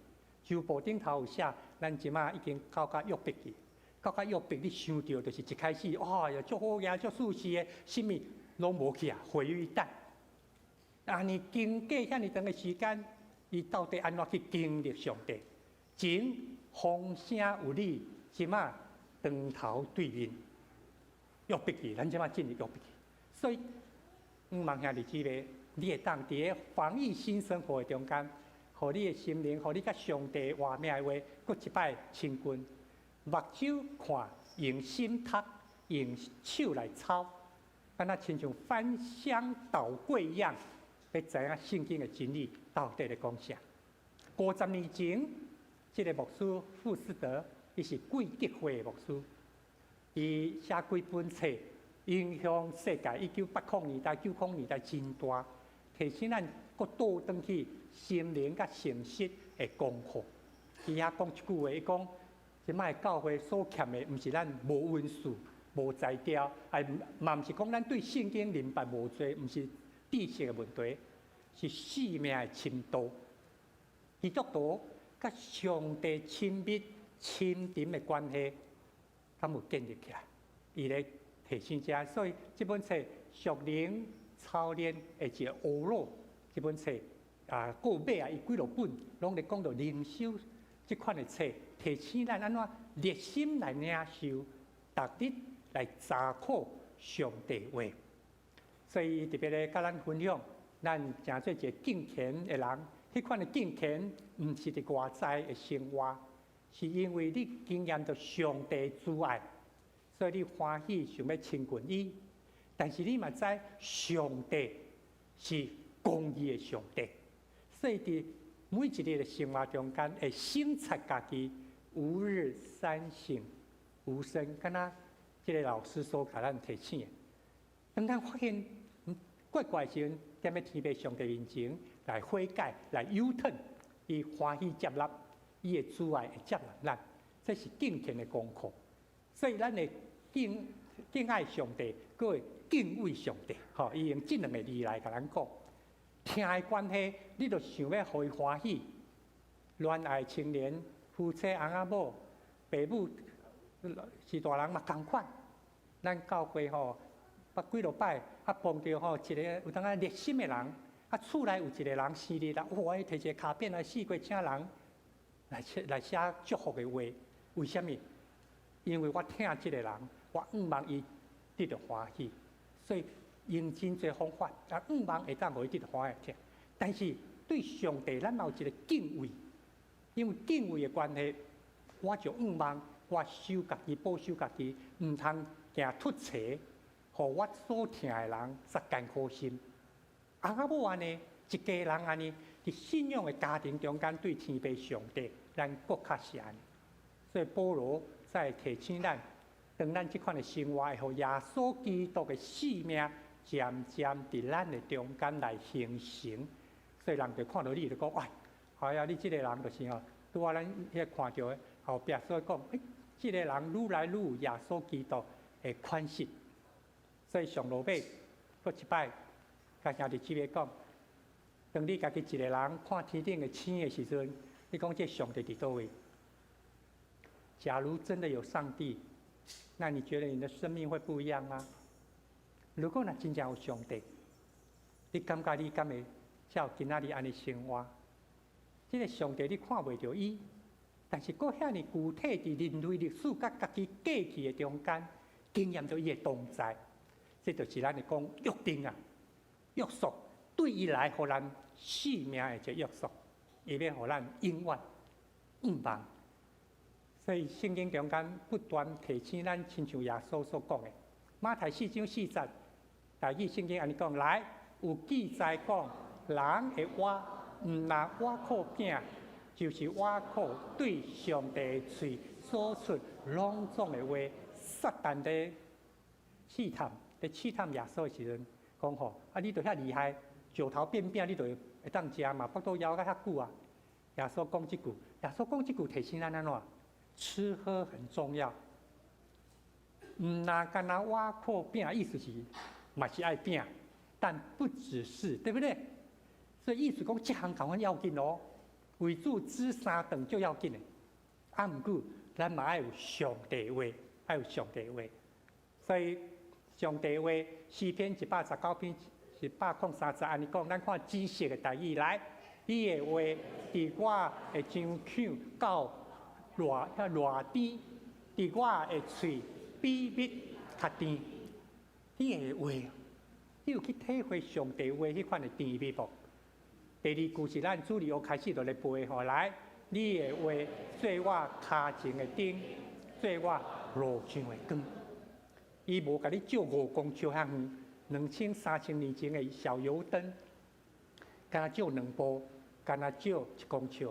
周報頂頭有寫，咱這馬已經到甲約伯記，到甲約伯，你想著就是一開始，哇呀，足好額，足舒適的，啥物攏無去啊，毀於一旦。按呢經過遐爾長的時間，伊到底按怎去經歷上帝？前風聲有你，這馬當頭對面約伯記，咱這馬進入約伯記。所以，毋茫兄弟姊妹，你會當佇咧防疫新生活的中間，予你的心靈，予你佮上帝活命的話，閣一擺親近。目睭看，用心讀，用手來抄，敢若親像翻箱倒櫃一樣，欲知影聖經的真理到底咧講啥。50年前，這個牧師傅斯德，伊是貴德會的牧師，伊寫幾本冊，影響世界。1980年代、90年代真大，提醒咱閣倒轉去心靈佮誠實的功課。伊遐講一句話，伊講：這擺教會所欠的，毋是咱無恩賜、無才調，啊，嘛毋是講咱對聖經明白無濟，毋是知識的問題，是生命的深度。基督徒佮上帝親密親近的關係，敢有建立起來？伊咧提醒這，所以這本冊屬靈操練的一个奧魯，這本冊啊，過尾啊，伊幾落本攏咧講到靈修這款的冊，提醒咱按怎熱心來領受，逐日來查考上帝話。所以特別咧，佮咱分享，咱成做一个敬虔的人，彼款的敬虔，毋是佇外在的生活，是因為你經驗到上帝慈愛，所以你歡喜想欲親近伊。但是你嘛知上帝是公義的上帝，所以佇每一日的生活中間會省察家己，吾日三省吾身，敢若這个老師所共咱提醒的。當咱發現怪怪時陣，踮咧天父上帝面前來悔改、來 U-turn，伊歡喜接納，伊的慈愛會接納咱，這是敬虔的功課。所以咱會敬敬愛上帝，閣會敬畏上帝。吼，伊用這兩个字來共咱講。疼的關係，你就想欲予伊歡喜。戀愛青年，夫妻翁仔某，爸母是大人嘛仝款。咱教會吼，捌幾落擺啊，碰著吼一个有當仔熱心的人，啊，厝內有一個人生日啦，哇！伊提一個卡片來四界請人來寫來寫祝福的話。為啥物？因為我疼這個人，我向望伊得著歡喜，所以用真濟方法啊，向望會當予伊得著歡喜。但是對上帝，咱嘛有一個敬畏，因為敬畏的關係，我就向望我守家己，保守家己，毋通行出錯，予我所疼的人煞艱苦心。翁仔某按呢，一家人按呢，佇信仰的家庭中間，對天父上帝，咱閣較是按呢。所以保羅在提醒咱，當咱這款的生活會予耶穌基督的生命漸漸佇咱的中間來形成，所以人就看著你就講，哎，哎呀，你這個人就是吼，拄仔咱彼看著的後壁所講，欸，這個人愈來愈有耶穌基督的款式。所以上落尾，閣一擺，共兄弟姊妹講，當你家己一個人看天頂的星的時陣，你講這上帝佇佗位？假如真的有上帝，那你覺得你的生命會不一樣嗎？如果若真正有上帝，你感覺你敢會照今仔日按呢生活？這个上帝你看袂著伊，但是閣遐爾具體佇人類歷史佮家己過去的中間，經驗著伊的同在，這就是咱咧講約定啊，約束對伊來予咱生命的一個約束，伊欲予咱永遠向望。所以聖經中間不斷提醒咱，親像耶穌所講的，馬太四章四節，台語聖經按呢講，來有記載講，人會活，毋但倚靠餅，就是倚靠對上帝喙所出攏總的話。撒旦咧試探，咧試探耶穌的時陣，講吼，啊你著遐厲害，石頭變餅你著會當食嘛，腹肚枵甲遐久啊。耶穌講這句，耶穌講這句提醒咱按怎？吃喝很重要，毋但干焦倚靠餅，意思是嘛是愛餅，但不只是，對不對？所以意思講，這項仝款要緊哦。為主煮三頓足要緊的，啊，毋過咱嘛愛有上帝話，愛有上帝話。所以上帝話詩篇119篇103節按呢講，咱看紫色的台語來，你的話佇我的張口夠偌遐偌甜，佇我的喙比蜜較甜。你的話，你有去體會上帝話彼款的甜蜜無？第二句是咱主日學開始就咧背吼，來，你的話做我跤前的燈，做我路上的光。伊無共你照5公尺遐遠，2000、3000年前的小油燈，干焦照兩步，干焦照1公尺。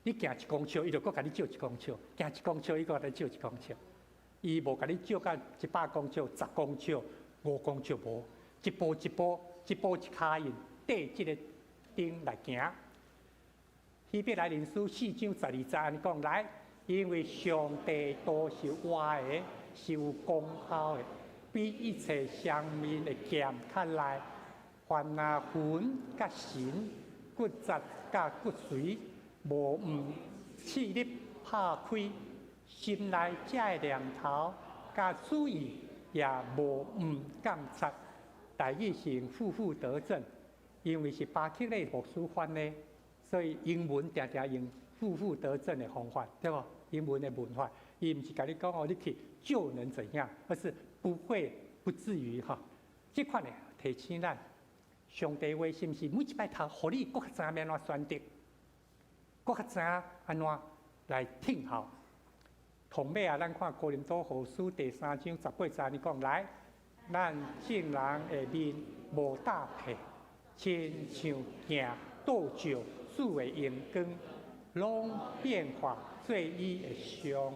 你行一公尺，伊就閣共你照一公尺；行一公尺，伊閣共你照一公尺。伊無共你照到100公尺、10公尺、無講就無，一步一步，一步一跤印，綴這个燈來行。希伯來人書4章12節按呢講來，因為上帝道是活的，是有功效的，比一切雙面的劍較利，凡若魂佮神、骨節佮骨髓，無毋刺入拍開，心內這个念頭佮主意也無毋鑒察。台語是用負負得正，因為是巴克禮牧師翻的，所以英文定定用負負得正的方法，對無？英文的文法，伊毋是共你講哦，你去就能怎樣，而是不會不至於哈。這款的提醒咱，上帝話是毋是每一擺讀，予你閣較知影欲按怎選擇，閣較知影按怎來聽候。同尾啊，咱看哥林多後書第3章18節，伊講來，咱眾人的面無罩被，親像鏡倒照主的榮光，攏變化做伊的像，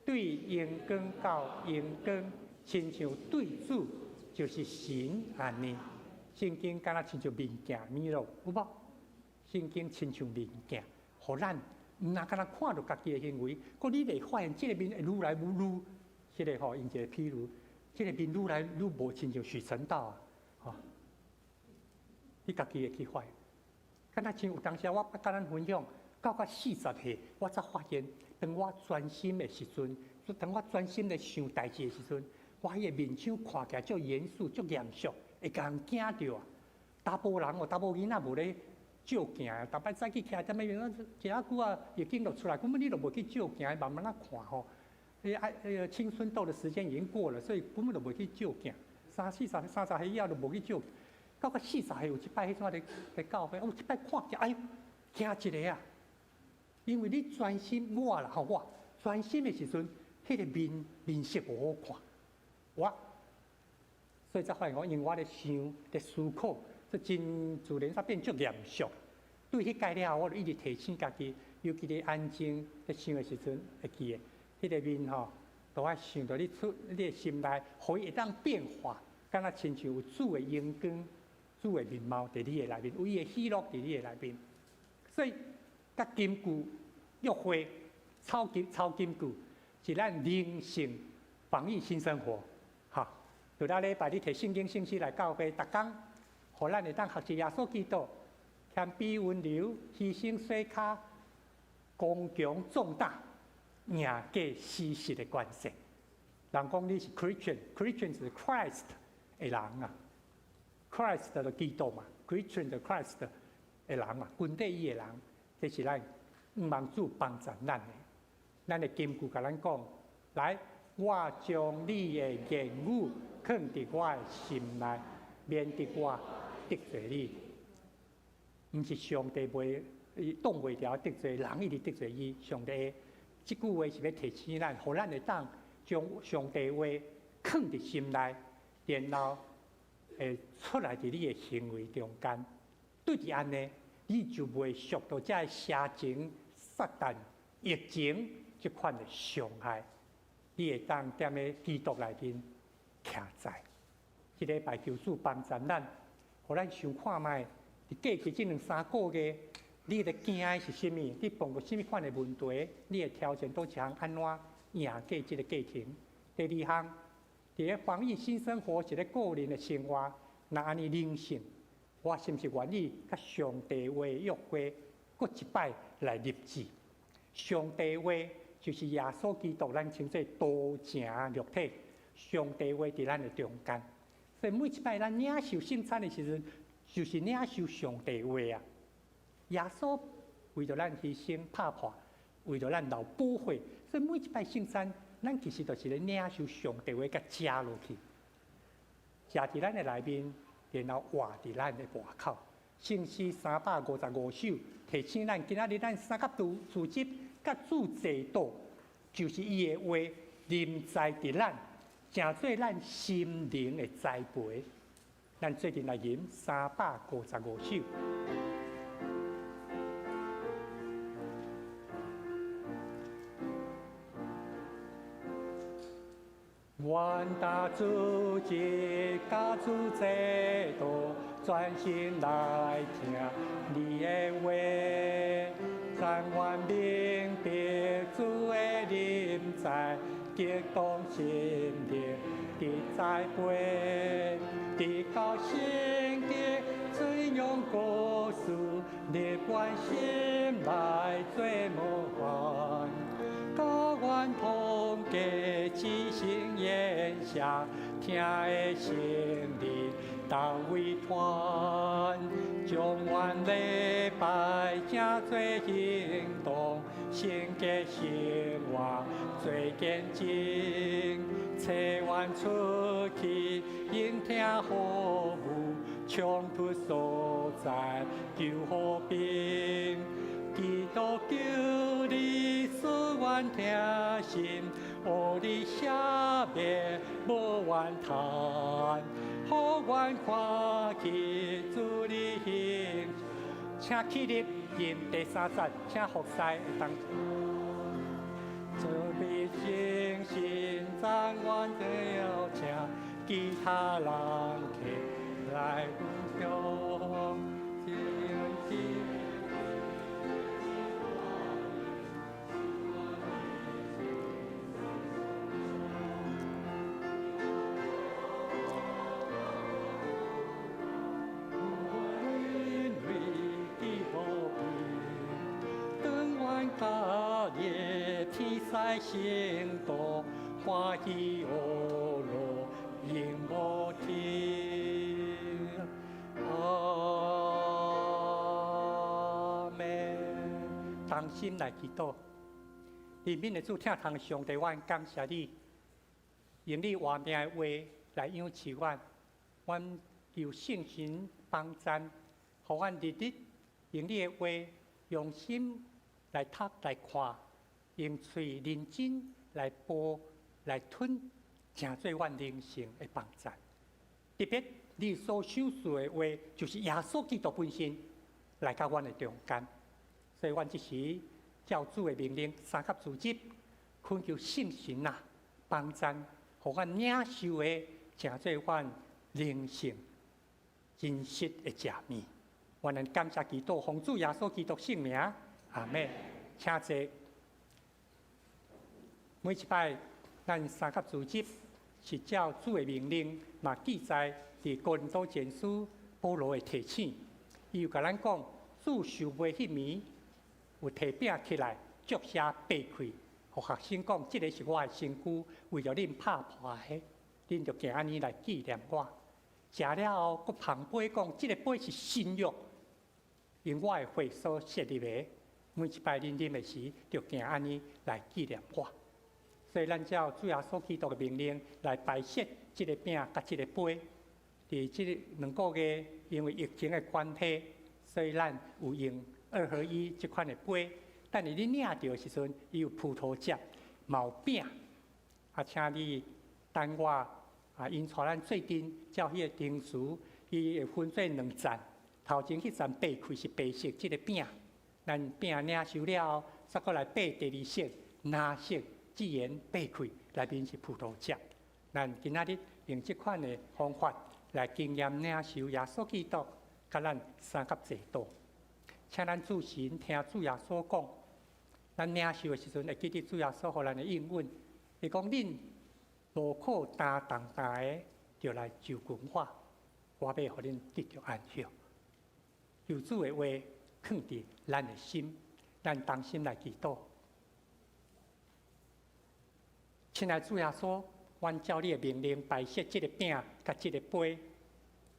對榮光到榮光，親像對主就是神按呢。聖經敢若親像面鏡物咯，有無？聖經親像面鏡，予咱毋若敢若看著家己的行為，閣你會發現這个面會愈來愈愈，這个吼用一个譬如，這个面愈來愈無親像許傳道啊，吼，你家己會去發現。敢若像有當時我捌佮咱分享，到甲40歲，我才發現，當我專心的時陣，當我專心咧想代誌的時陣，我彼个面相看起來足嚴肅、足嚴肅，會共人驚著啊。查埔人哦，查某囡仔無咧照鏡，逐擺早起起來，踮咧一下久啊，浴巾就出來，根本你都無去照鏡，慢慢仔看吼。彼个青春痘的時間已經過了，所以根本就無去照鏡。三四十、30歲以後就無去照。到甲40歲有一擺彼陣咧咧教會，哦，這擺看見，哎喲，驚一个啊！因為你專心我啦吼，我專心的時陣，彼个面面色無好看，我所以才發現講，因為我咧想咧思考，這真自然煞變足嚴肅。對彼屆了後，我就一直提醒家己，尤其咧安靜咧想的時陣，會記得，彼个面吼，都愛想著你出你的心內，予伊會當變化，敢若親像有主的榮光、主的面貌佇你的內面，有伊的喜樂佇你的內面。所以，佮金句約會，抄金抄金句，是咱靈性防疫新生活，哈。除了禮拜你提聖經信息來教會，逐工，予咱會當學習耶穌基督，謙卑溫柔，犧牲洗跤，剛強壯膽，贏過死實的權勢。人講你是 Christian，Christian 是 Christ 的人啊，Christ 就基督嘛，Christian 就 Christ 的人嘛，跟綴伊的人，這是咱向望主幫助咱的。咱的金句共咱講，來，我將你的言語囥佇我的心內，免得我得罪你。毋是上帝袂，伊擋袂牢得罪人，一直得罪伊。上帝這句話是欲提醒咱，予咱會當將上帝話囥佇心內，然後會出來佇你的行為中間。對佇按呢，你就袂受到這个邪情、撒旦、疫情這款的傷害。你會當踮咧基督內面徛在。這禮拜求主幫助咱，予咱想看覓，佇過去這兩三個月，你咧驚的是啥物？你碰著啥物款的問題？你的挑戰佗一項按怎贏過這個過程？第二項，佇咧防疫新生活一个個人的生活，若按呢靈性，我是毋是願意佮上帝話約會，閣一擺來立志？上帝話就是耶穌基督，咱稱做道成肉體。上帝話佇咱的中間，所以每一擺咱領受聖餐的時陣，就是領受上帝話啊！耶穌為著咱犧牲拍破，為著咱流寶血，所以每一擺聖餐，咱其實就是咧領受上帝話，共食落去，食佇咱的內面，然後活佇咱的外口。聖詩355首提醒咱，今仔日咱三角度組織佮主祭道，就是伊的話臨在佇咱，成做咱心靈的栽培。咱做陣來吟355首。我阮大主日佮主坐道，专心来听你的话，但愿明白主的临在，激动心灵得栽培，直到圣洁尊荣故事，入阮心内做模范。佮阮同过齐心言下，听的圣灵同为团，将阮礼拜成做行动，圣洁生活做见证，找阮出去应听服务，冲突所在求和平。基督求你赐阮疼心，予你赦免无怨叹，予阮看见主你形。请起立，吟第三节，请服侍会当。做必精心赞阮的邀请，其他人客来分享。天使圣徒欢喜乐乐永无停。阿们。同心来祈祷，怜悯的主，疼痛上帝，阮感谢你，用你活命的话来养赐阮，阮求圣神帮助，予阮日日用你的话用心来读来看。用喙认真来剥来吞，成做阮灵性的帮助。特别你所赏赐的话，就是耶稣基督本身来到阮的中间。所以，阮这时照主的命令，三级组织，恳求圣神啊帮助，予阮领受的，成做阮灵性真实的食物。阮咱感谢基督，奉主耶稣基督圣名，阿们。请坐。每一摆，咱三级组织是照主的命令，嘛记载伫哥林多前书保罗的提醒。伊有共咱讲，主受卖彼暝，有提饼起来，祝谢擘开，予学生讲，这个是我的身躯，为著恁拍破的，恁著行按呢来纪念我。食了后，阁捧杯讲，这个杯是新约，用我的血所设立的。每一摆恁啉的时，著行按呢来纪念我。所以，咱照主耶稣基督的命令来摆设这个饼佮这个杯。伫这2个月，因为疫情的关系，所以咱有用二合一这款的杯。但是你领著的时阵，伊有葡萄汁，嘛有饼。啊，请你等我啊，𪜶带咱做阵，照彼个程序，伊会分做两层。头前彼层擘开是白色这个饼，咱饼领受了后，再阁来擘第二色蓝色。自然擘开，内面是葡萄汁。咱今仔日用这款的方法来经验领受耶稣基督，佮咱相佮坐倒。请咱注神听主耶稣讲，咱领受的时阵会记得主耶稣予咱的应允。伊讲：恁劳苦担重担的，就来就近我，我欲予恁得著安息。求主的话藏伫咱的心，咱同心来祈祷。亲爱主耶稣，阮照你的命令摆设这个饼佮这个杯，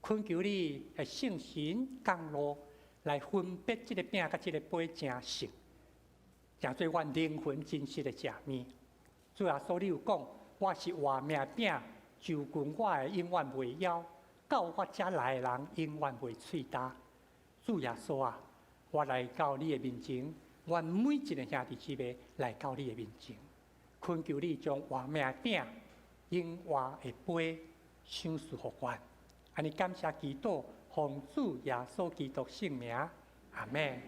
恳求你的圣神降落来分别这个饼佮这个杯成圣，成做阮灵魂真实的食物。主耶稣，你有讲，我是活命饼，就近我的永远袂枵，到我遮来的人永远袂喙焦。主耶稣啊，我来到你的面前，阮每一个兄弟姊妹来到你的面前。恳求你将活命饼、永活的杯赏赐予阮，按呢感谢基督，奉主耶稣基督圣名，阿们。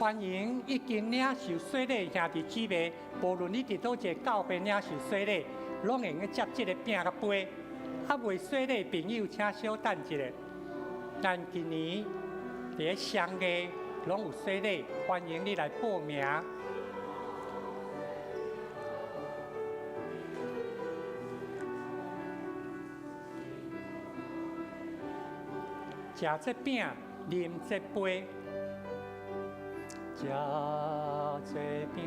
歡迎已經領受洗禮兄弟姊妹，無論你佇佗一个教會領受洗禮，攏會用接這个餅佮杯。猶未洗禮朋友，請小等一下。咱今年佇咧雙月攏有洗禮，歡迎你來報名。食這餅，啉這杯。食這餅，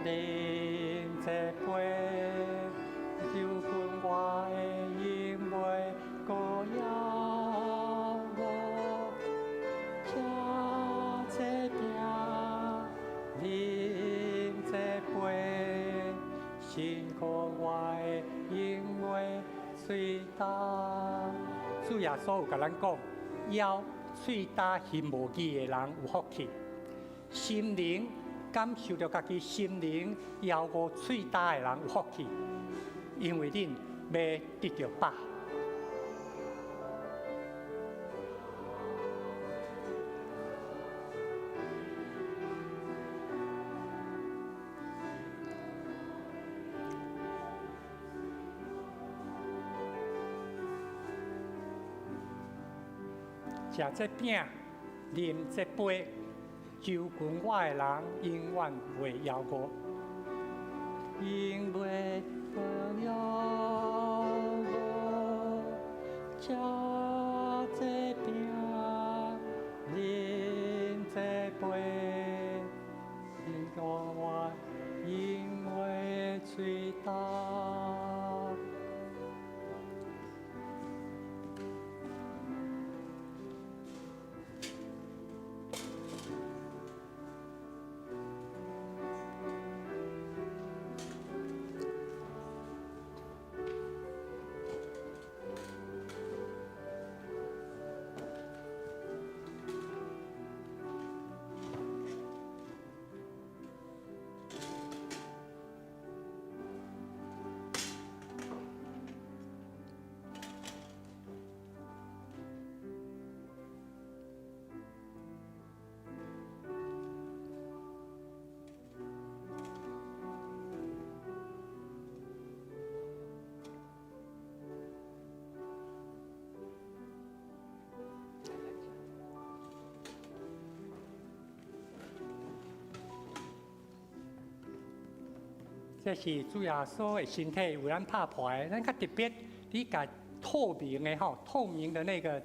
啉這杯，求君我的永袂閣枵餓。食這餅，啉這杯，辛苦我的永袂喙焦。主耶穌有共咱講，枵喙焦行無義的人有福氣，心靈感受著家己心靈枵餓喙焦的人有福氣，因為恁欲得著飽。食這餅，啉這杯，就近我的人永遠袂枵餓，永袂枵餓。食這餅，啉這杯，就我永袂喙焦。這是主耶穌的身體為咱拍破的，咱較特別，你共透明的吼，透明的那個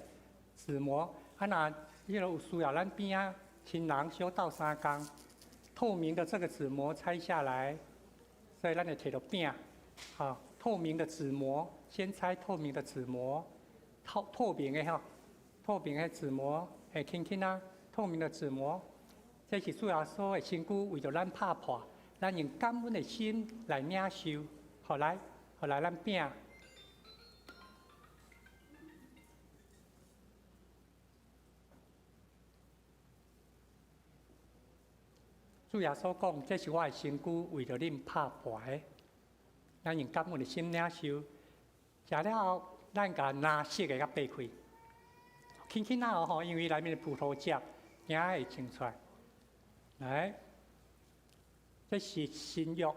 紙膜，啊若彼个有需要，咱邊仔新人小鬥相共，透明的這個紙膜拆下來，所以咱會提著餅，吼，透明的紙膜，先拆透明的紙膜，透透明的吼，透明的紙膜，會輕輕啊，透明的紙膜，這是主耶穌的身軀為著咱拍破。咱用感恩的心來領受，予來，予來咱餅。主耶穌講：這是我的身軀，為著恁拍破的。咱用感恩的心領受，食了後，咱共藍色的共擘開，輕輕仔吼，因為內面的葡萄汁，驚會清出來。來。這是新約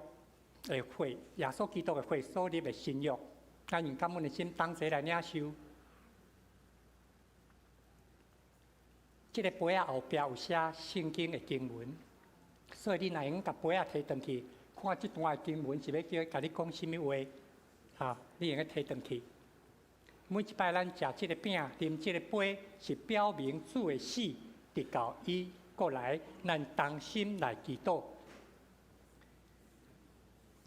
的血，耶穌基督的血所立的新約。咱用感恩的心同齊來領受。這个杯仔後壁有寫聖經的經文，所以你若會用共杯仔提轉去，看這段的經文是欲叫共你講啥物話，哈，你會用提轉去。每一擺咱食這个餅、啉這个杯，是表明主的死，直到伊閣來，咱同心來祈禱。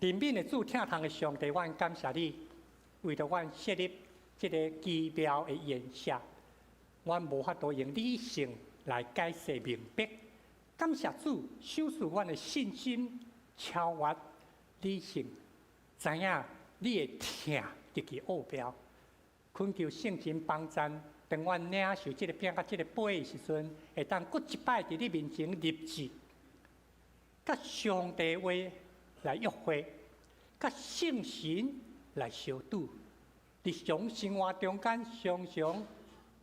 憐憫的主，疼痛的上帝，阮感謝你，為著阮設立這个奇妙的筵席，阮無法度用理性來解釋明白。感謝主，賞賜阮的信心超越理性，知影你的疼極其奧妙。懇求聖神幫贊，當阮領受這个餅佮這个杯的時陣，會當閣一擺佇你面前立志，佮上帝話來約會，佮聖神來相拄，日常生活中間常常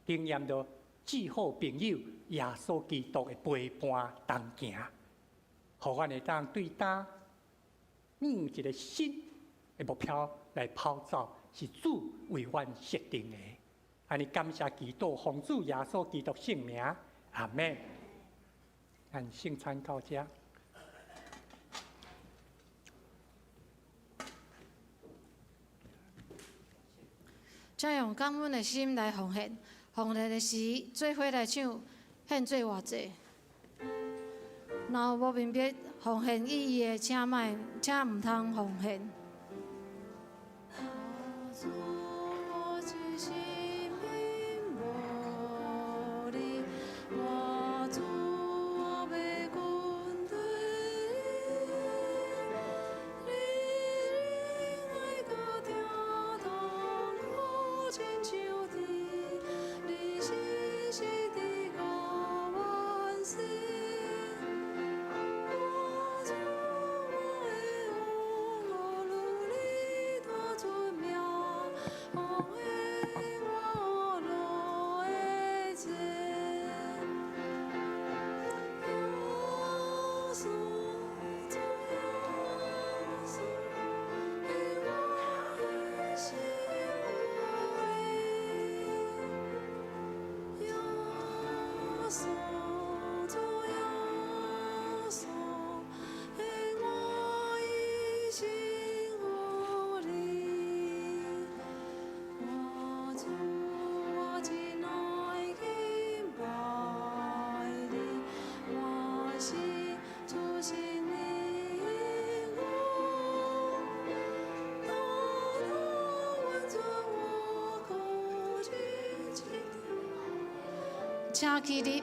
經驗著至好朋友耶穌基督的陪伴同行，予阮會當對今向一个新的目標來跑走，是主為阮設定的。按呢感謝祈禱，奉主耶穌基督聖名，阿們。咱聖餐到遮。請用感恩的心來奉獻，奉獻的時，做伙來唱獻做偌濟。若有無明白奉獻意義的，請莫，請毋通奉獻。請起立。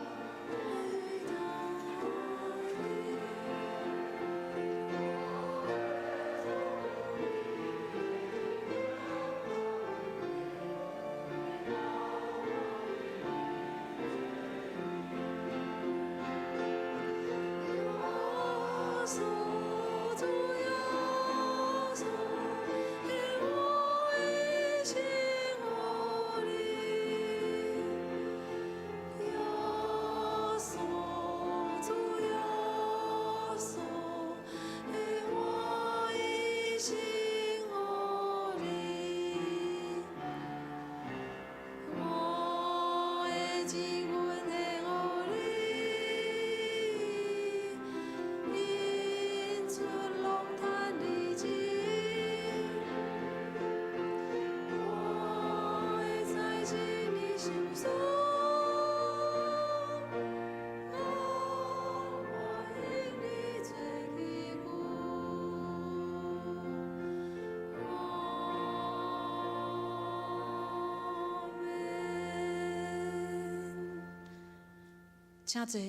請坐。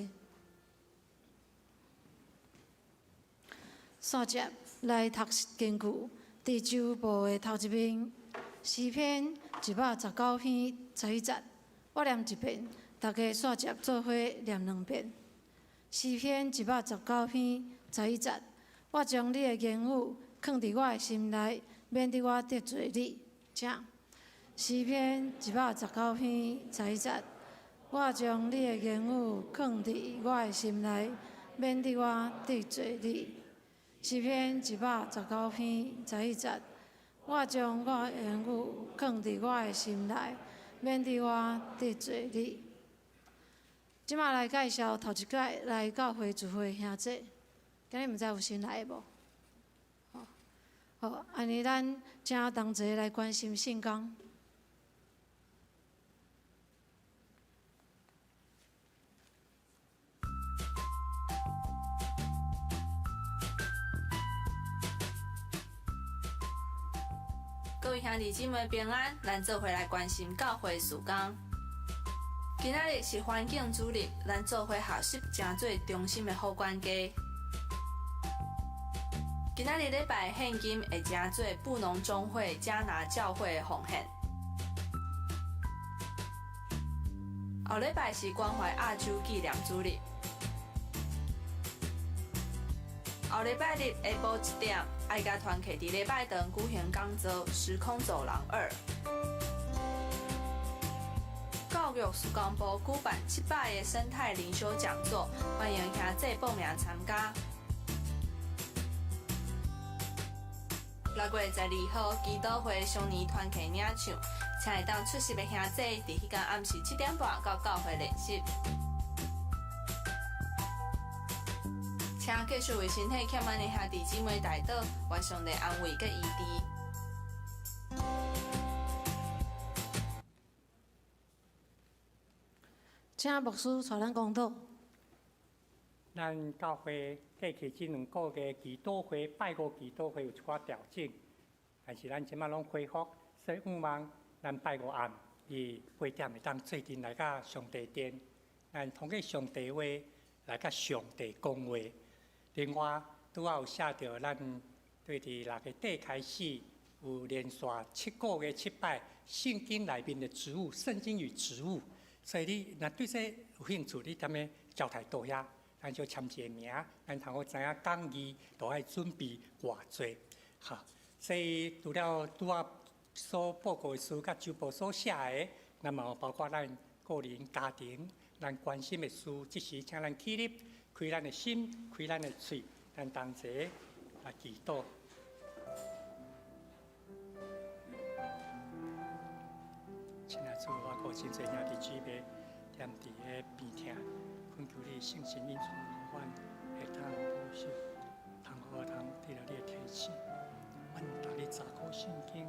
煞接來讀經句，佇周報的頭一面，詩篇119篇11節，我念一遍，大家煞接做伙念兩遍。詩篇119篇11節，我將你的言語藏佇我的心內，免得我得罪你。請。詩篇119篇11節。我將你的言語藏佇我的心內，免得我得罪你。詩篇119篇11節，我將我的言語藏佇我的心內，免得我得罪你。這馬來介紹頭一擺來教會聚會的兄弟，今日毋知有新來的無？好，好，按呢咱請同齊來關心聖工。各位兄弟姊妹平安，咱做伙來關心教會事工。今仔日是環境主日，咱做伙學習誠做忠心的好管家。今仔日禮拜獻金會誠做布農中會迦拿教會的奉獻。後禮拜是關懷亞洲紀念主日。後禮拜日下晡一點，愛家團契佇禮拜堂舉行講座《時空走廊二》。教育事工部舉辦700个生態靈修講座，歡迎兄弟報名參加。6月12號，祈禱會雙年團契領唱，請會當出席的兄弟，佇彼工暗時7點半到教會練習。請繼續為身體欠滿的兄弟姊妹代禱，願上帝安慰佮醫治。請牧師帶咱講道。咱教會過去這兩個月祈禱會、拜五祈禱會有一寡調整，但是咱這馬攏恢復，所以向望咱拜五暗伊8點會當做陣來到上帝殿，咱通過上帝話來佮上帝講話。另外，拄仔有寫著咱對佇6月底開始有連續7個月7擺聖經內面的植物，聖經與植物。所以你若對這有興趣，你踮咧交代桌遐，咱就簽一個名，咱通好知影講義都愛準備偌濟，哈。所以除了拄仔所報告的事，佮周報所寫的，咱嘛有包括咱個人家庭，咱關心的事，這時請咱起立，開咱的心，開咱的喙，咱同齊來祈禱。親愛主，我閣真濟兄弟姊妹踮佇个病痛，懇求你聖神引帶阮會當保守，通好通得著你的提醒。阮逐日查考聖經，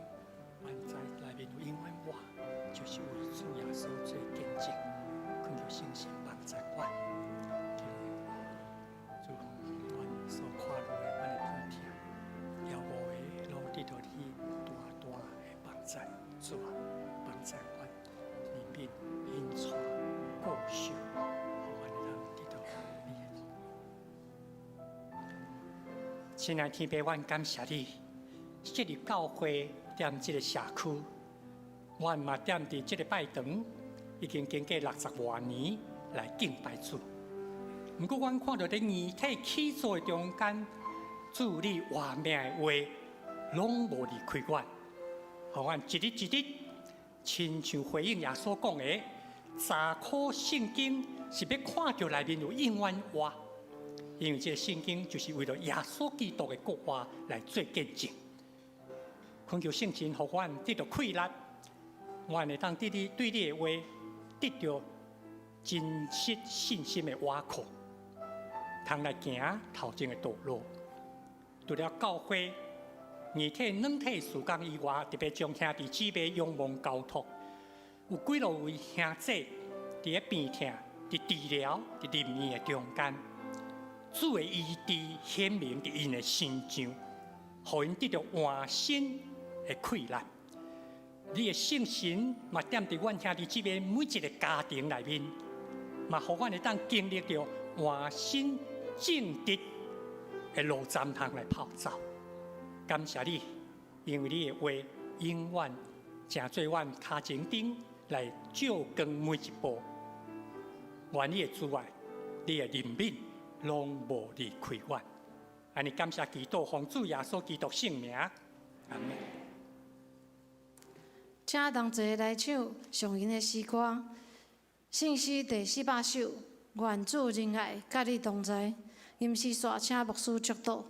阮知內面有永遠活，就是為主耶穌做見證。懇求聖神幫助阮，求主阮所看到的，阮的病痛，抑無的，攏得著你大大的幫助，主啊！幫助阮，憐憫、引帶、顧守，予阮會當得著你的。親愛天父，阮感謝你，設立教會踮這个社區，阮嘛踮佇這个拜堂，已經經過60外年來敬拜主。毋過，阮看著佇硬體起造的中間，主你活命的話，攏無離開阮，予阮一日一日。親像回應耶穌講的，查考聖經是欲看著內面有永遠活，因為這个聖經就是為著耶穌基督的國話來做見證。懇求聖神予阮得著氣力，阮會當對你對你的話得著真實信心的倚靠，通來行頭前的道路。除了教會。硬體、軟體事工以外，特別將兄弟姊妹仰望交託。有幾落位兄弟佇咧病痛、佇治療、佇入院的中間，主的醫治顯明佇𪜶的身上，予𪜶得著換身的氣力。你的聖神嘛，踮佇阮兄弟姊妹每一個家庭內面，嘛，予阮會當經歷著換新正直的路站通來跑走。感謝你，因為你的話永遠成做阮跤前燈來照光每一步。願你的慈愛、你的憐憫，攏無離開阮。按呢感謝祈禱，奉主耶穌基督聖名，阿們。請同齊來唱上銀的詩歌，聖詩第400首，願主仁愛佮你同在。吟詩煞請牧師祝禱。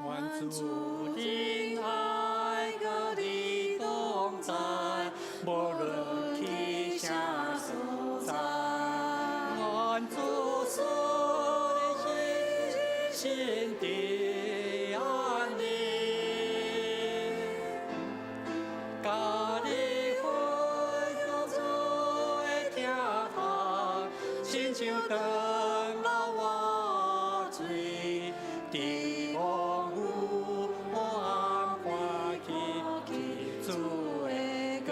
願主仁愛佮你同在，無論去啥所在。願主賜你心的安寧，佮你分享主的疼痛，親像長老活水，佇風雨黑暗看見主的光。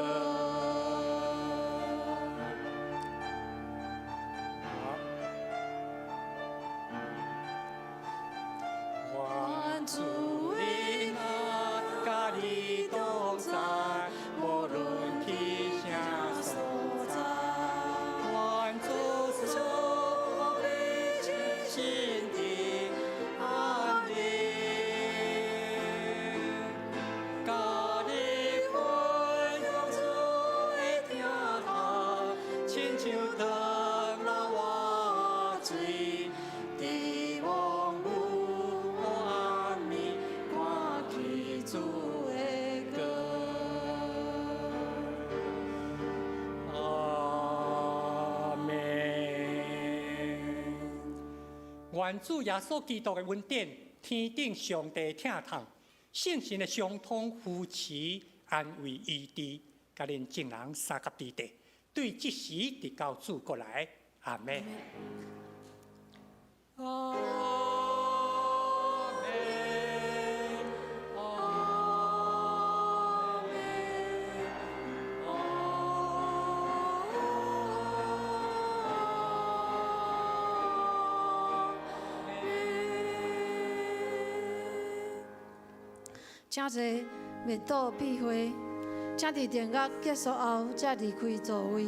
願主耶穌基督的恩典，天頂上帝疼痛，聖神的相通扶持、安慰、醫治，佮恁眾人相佮佇地，對這時直到主過來，阿門。阿門。阿門。阿門。請坐，默禱閉會，請佇殿樂結束後才離開座位。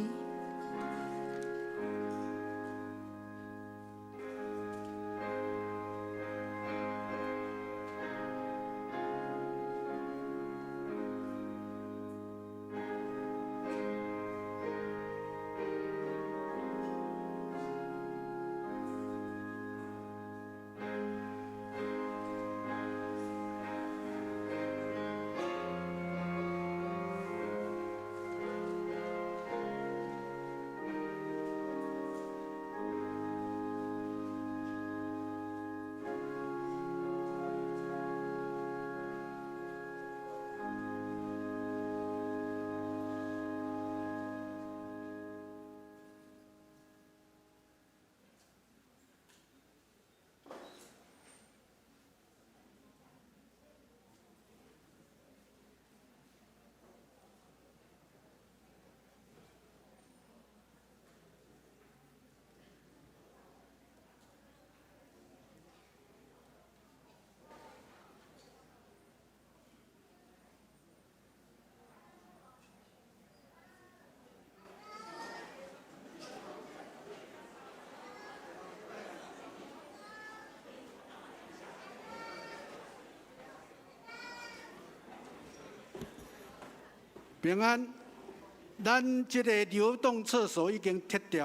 平安，咱這个流動廁所已經撤掉。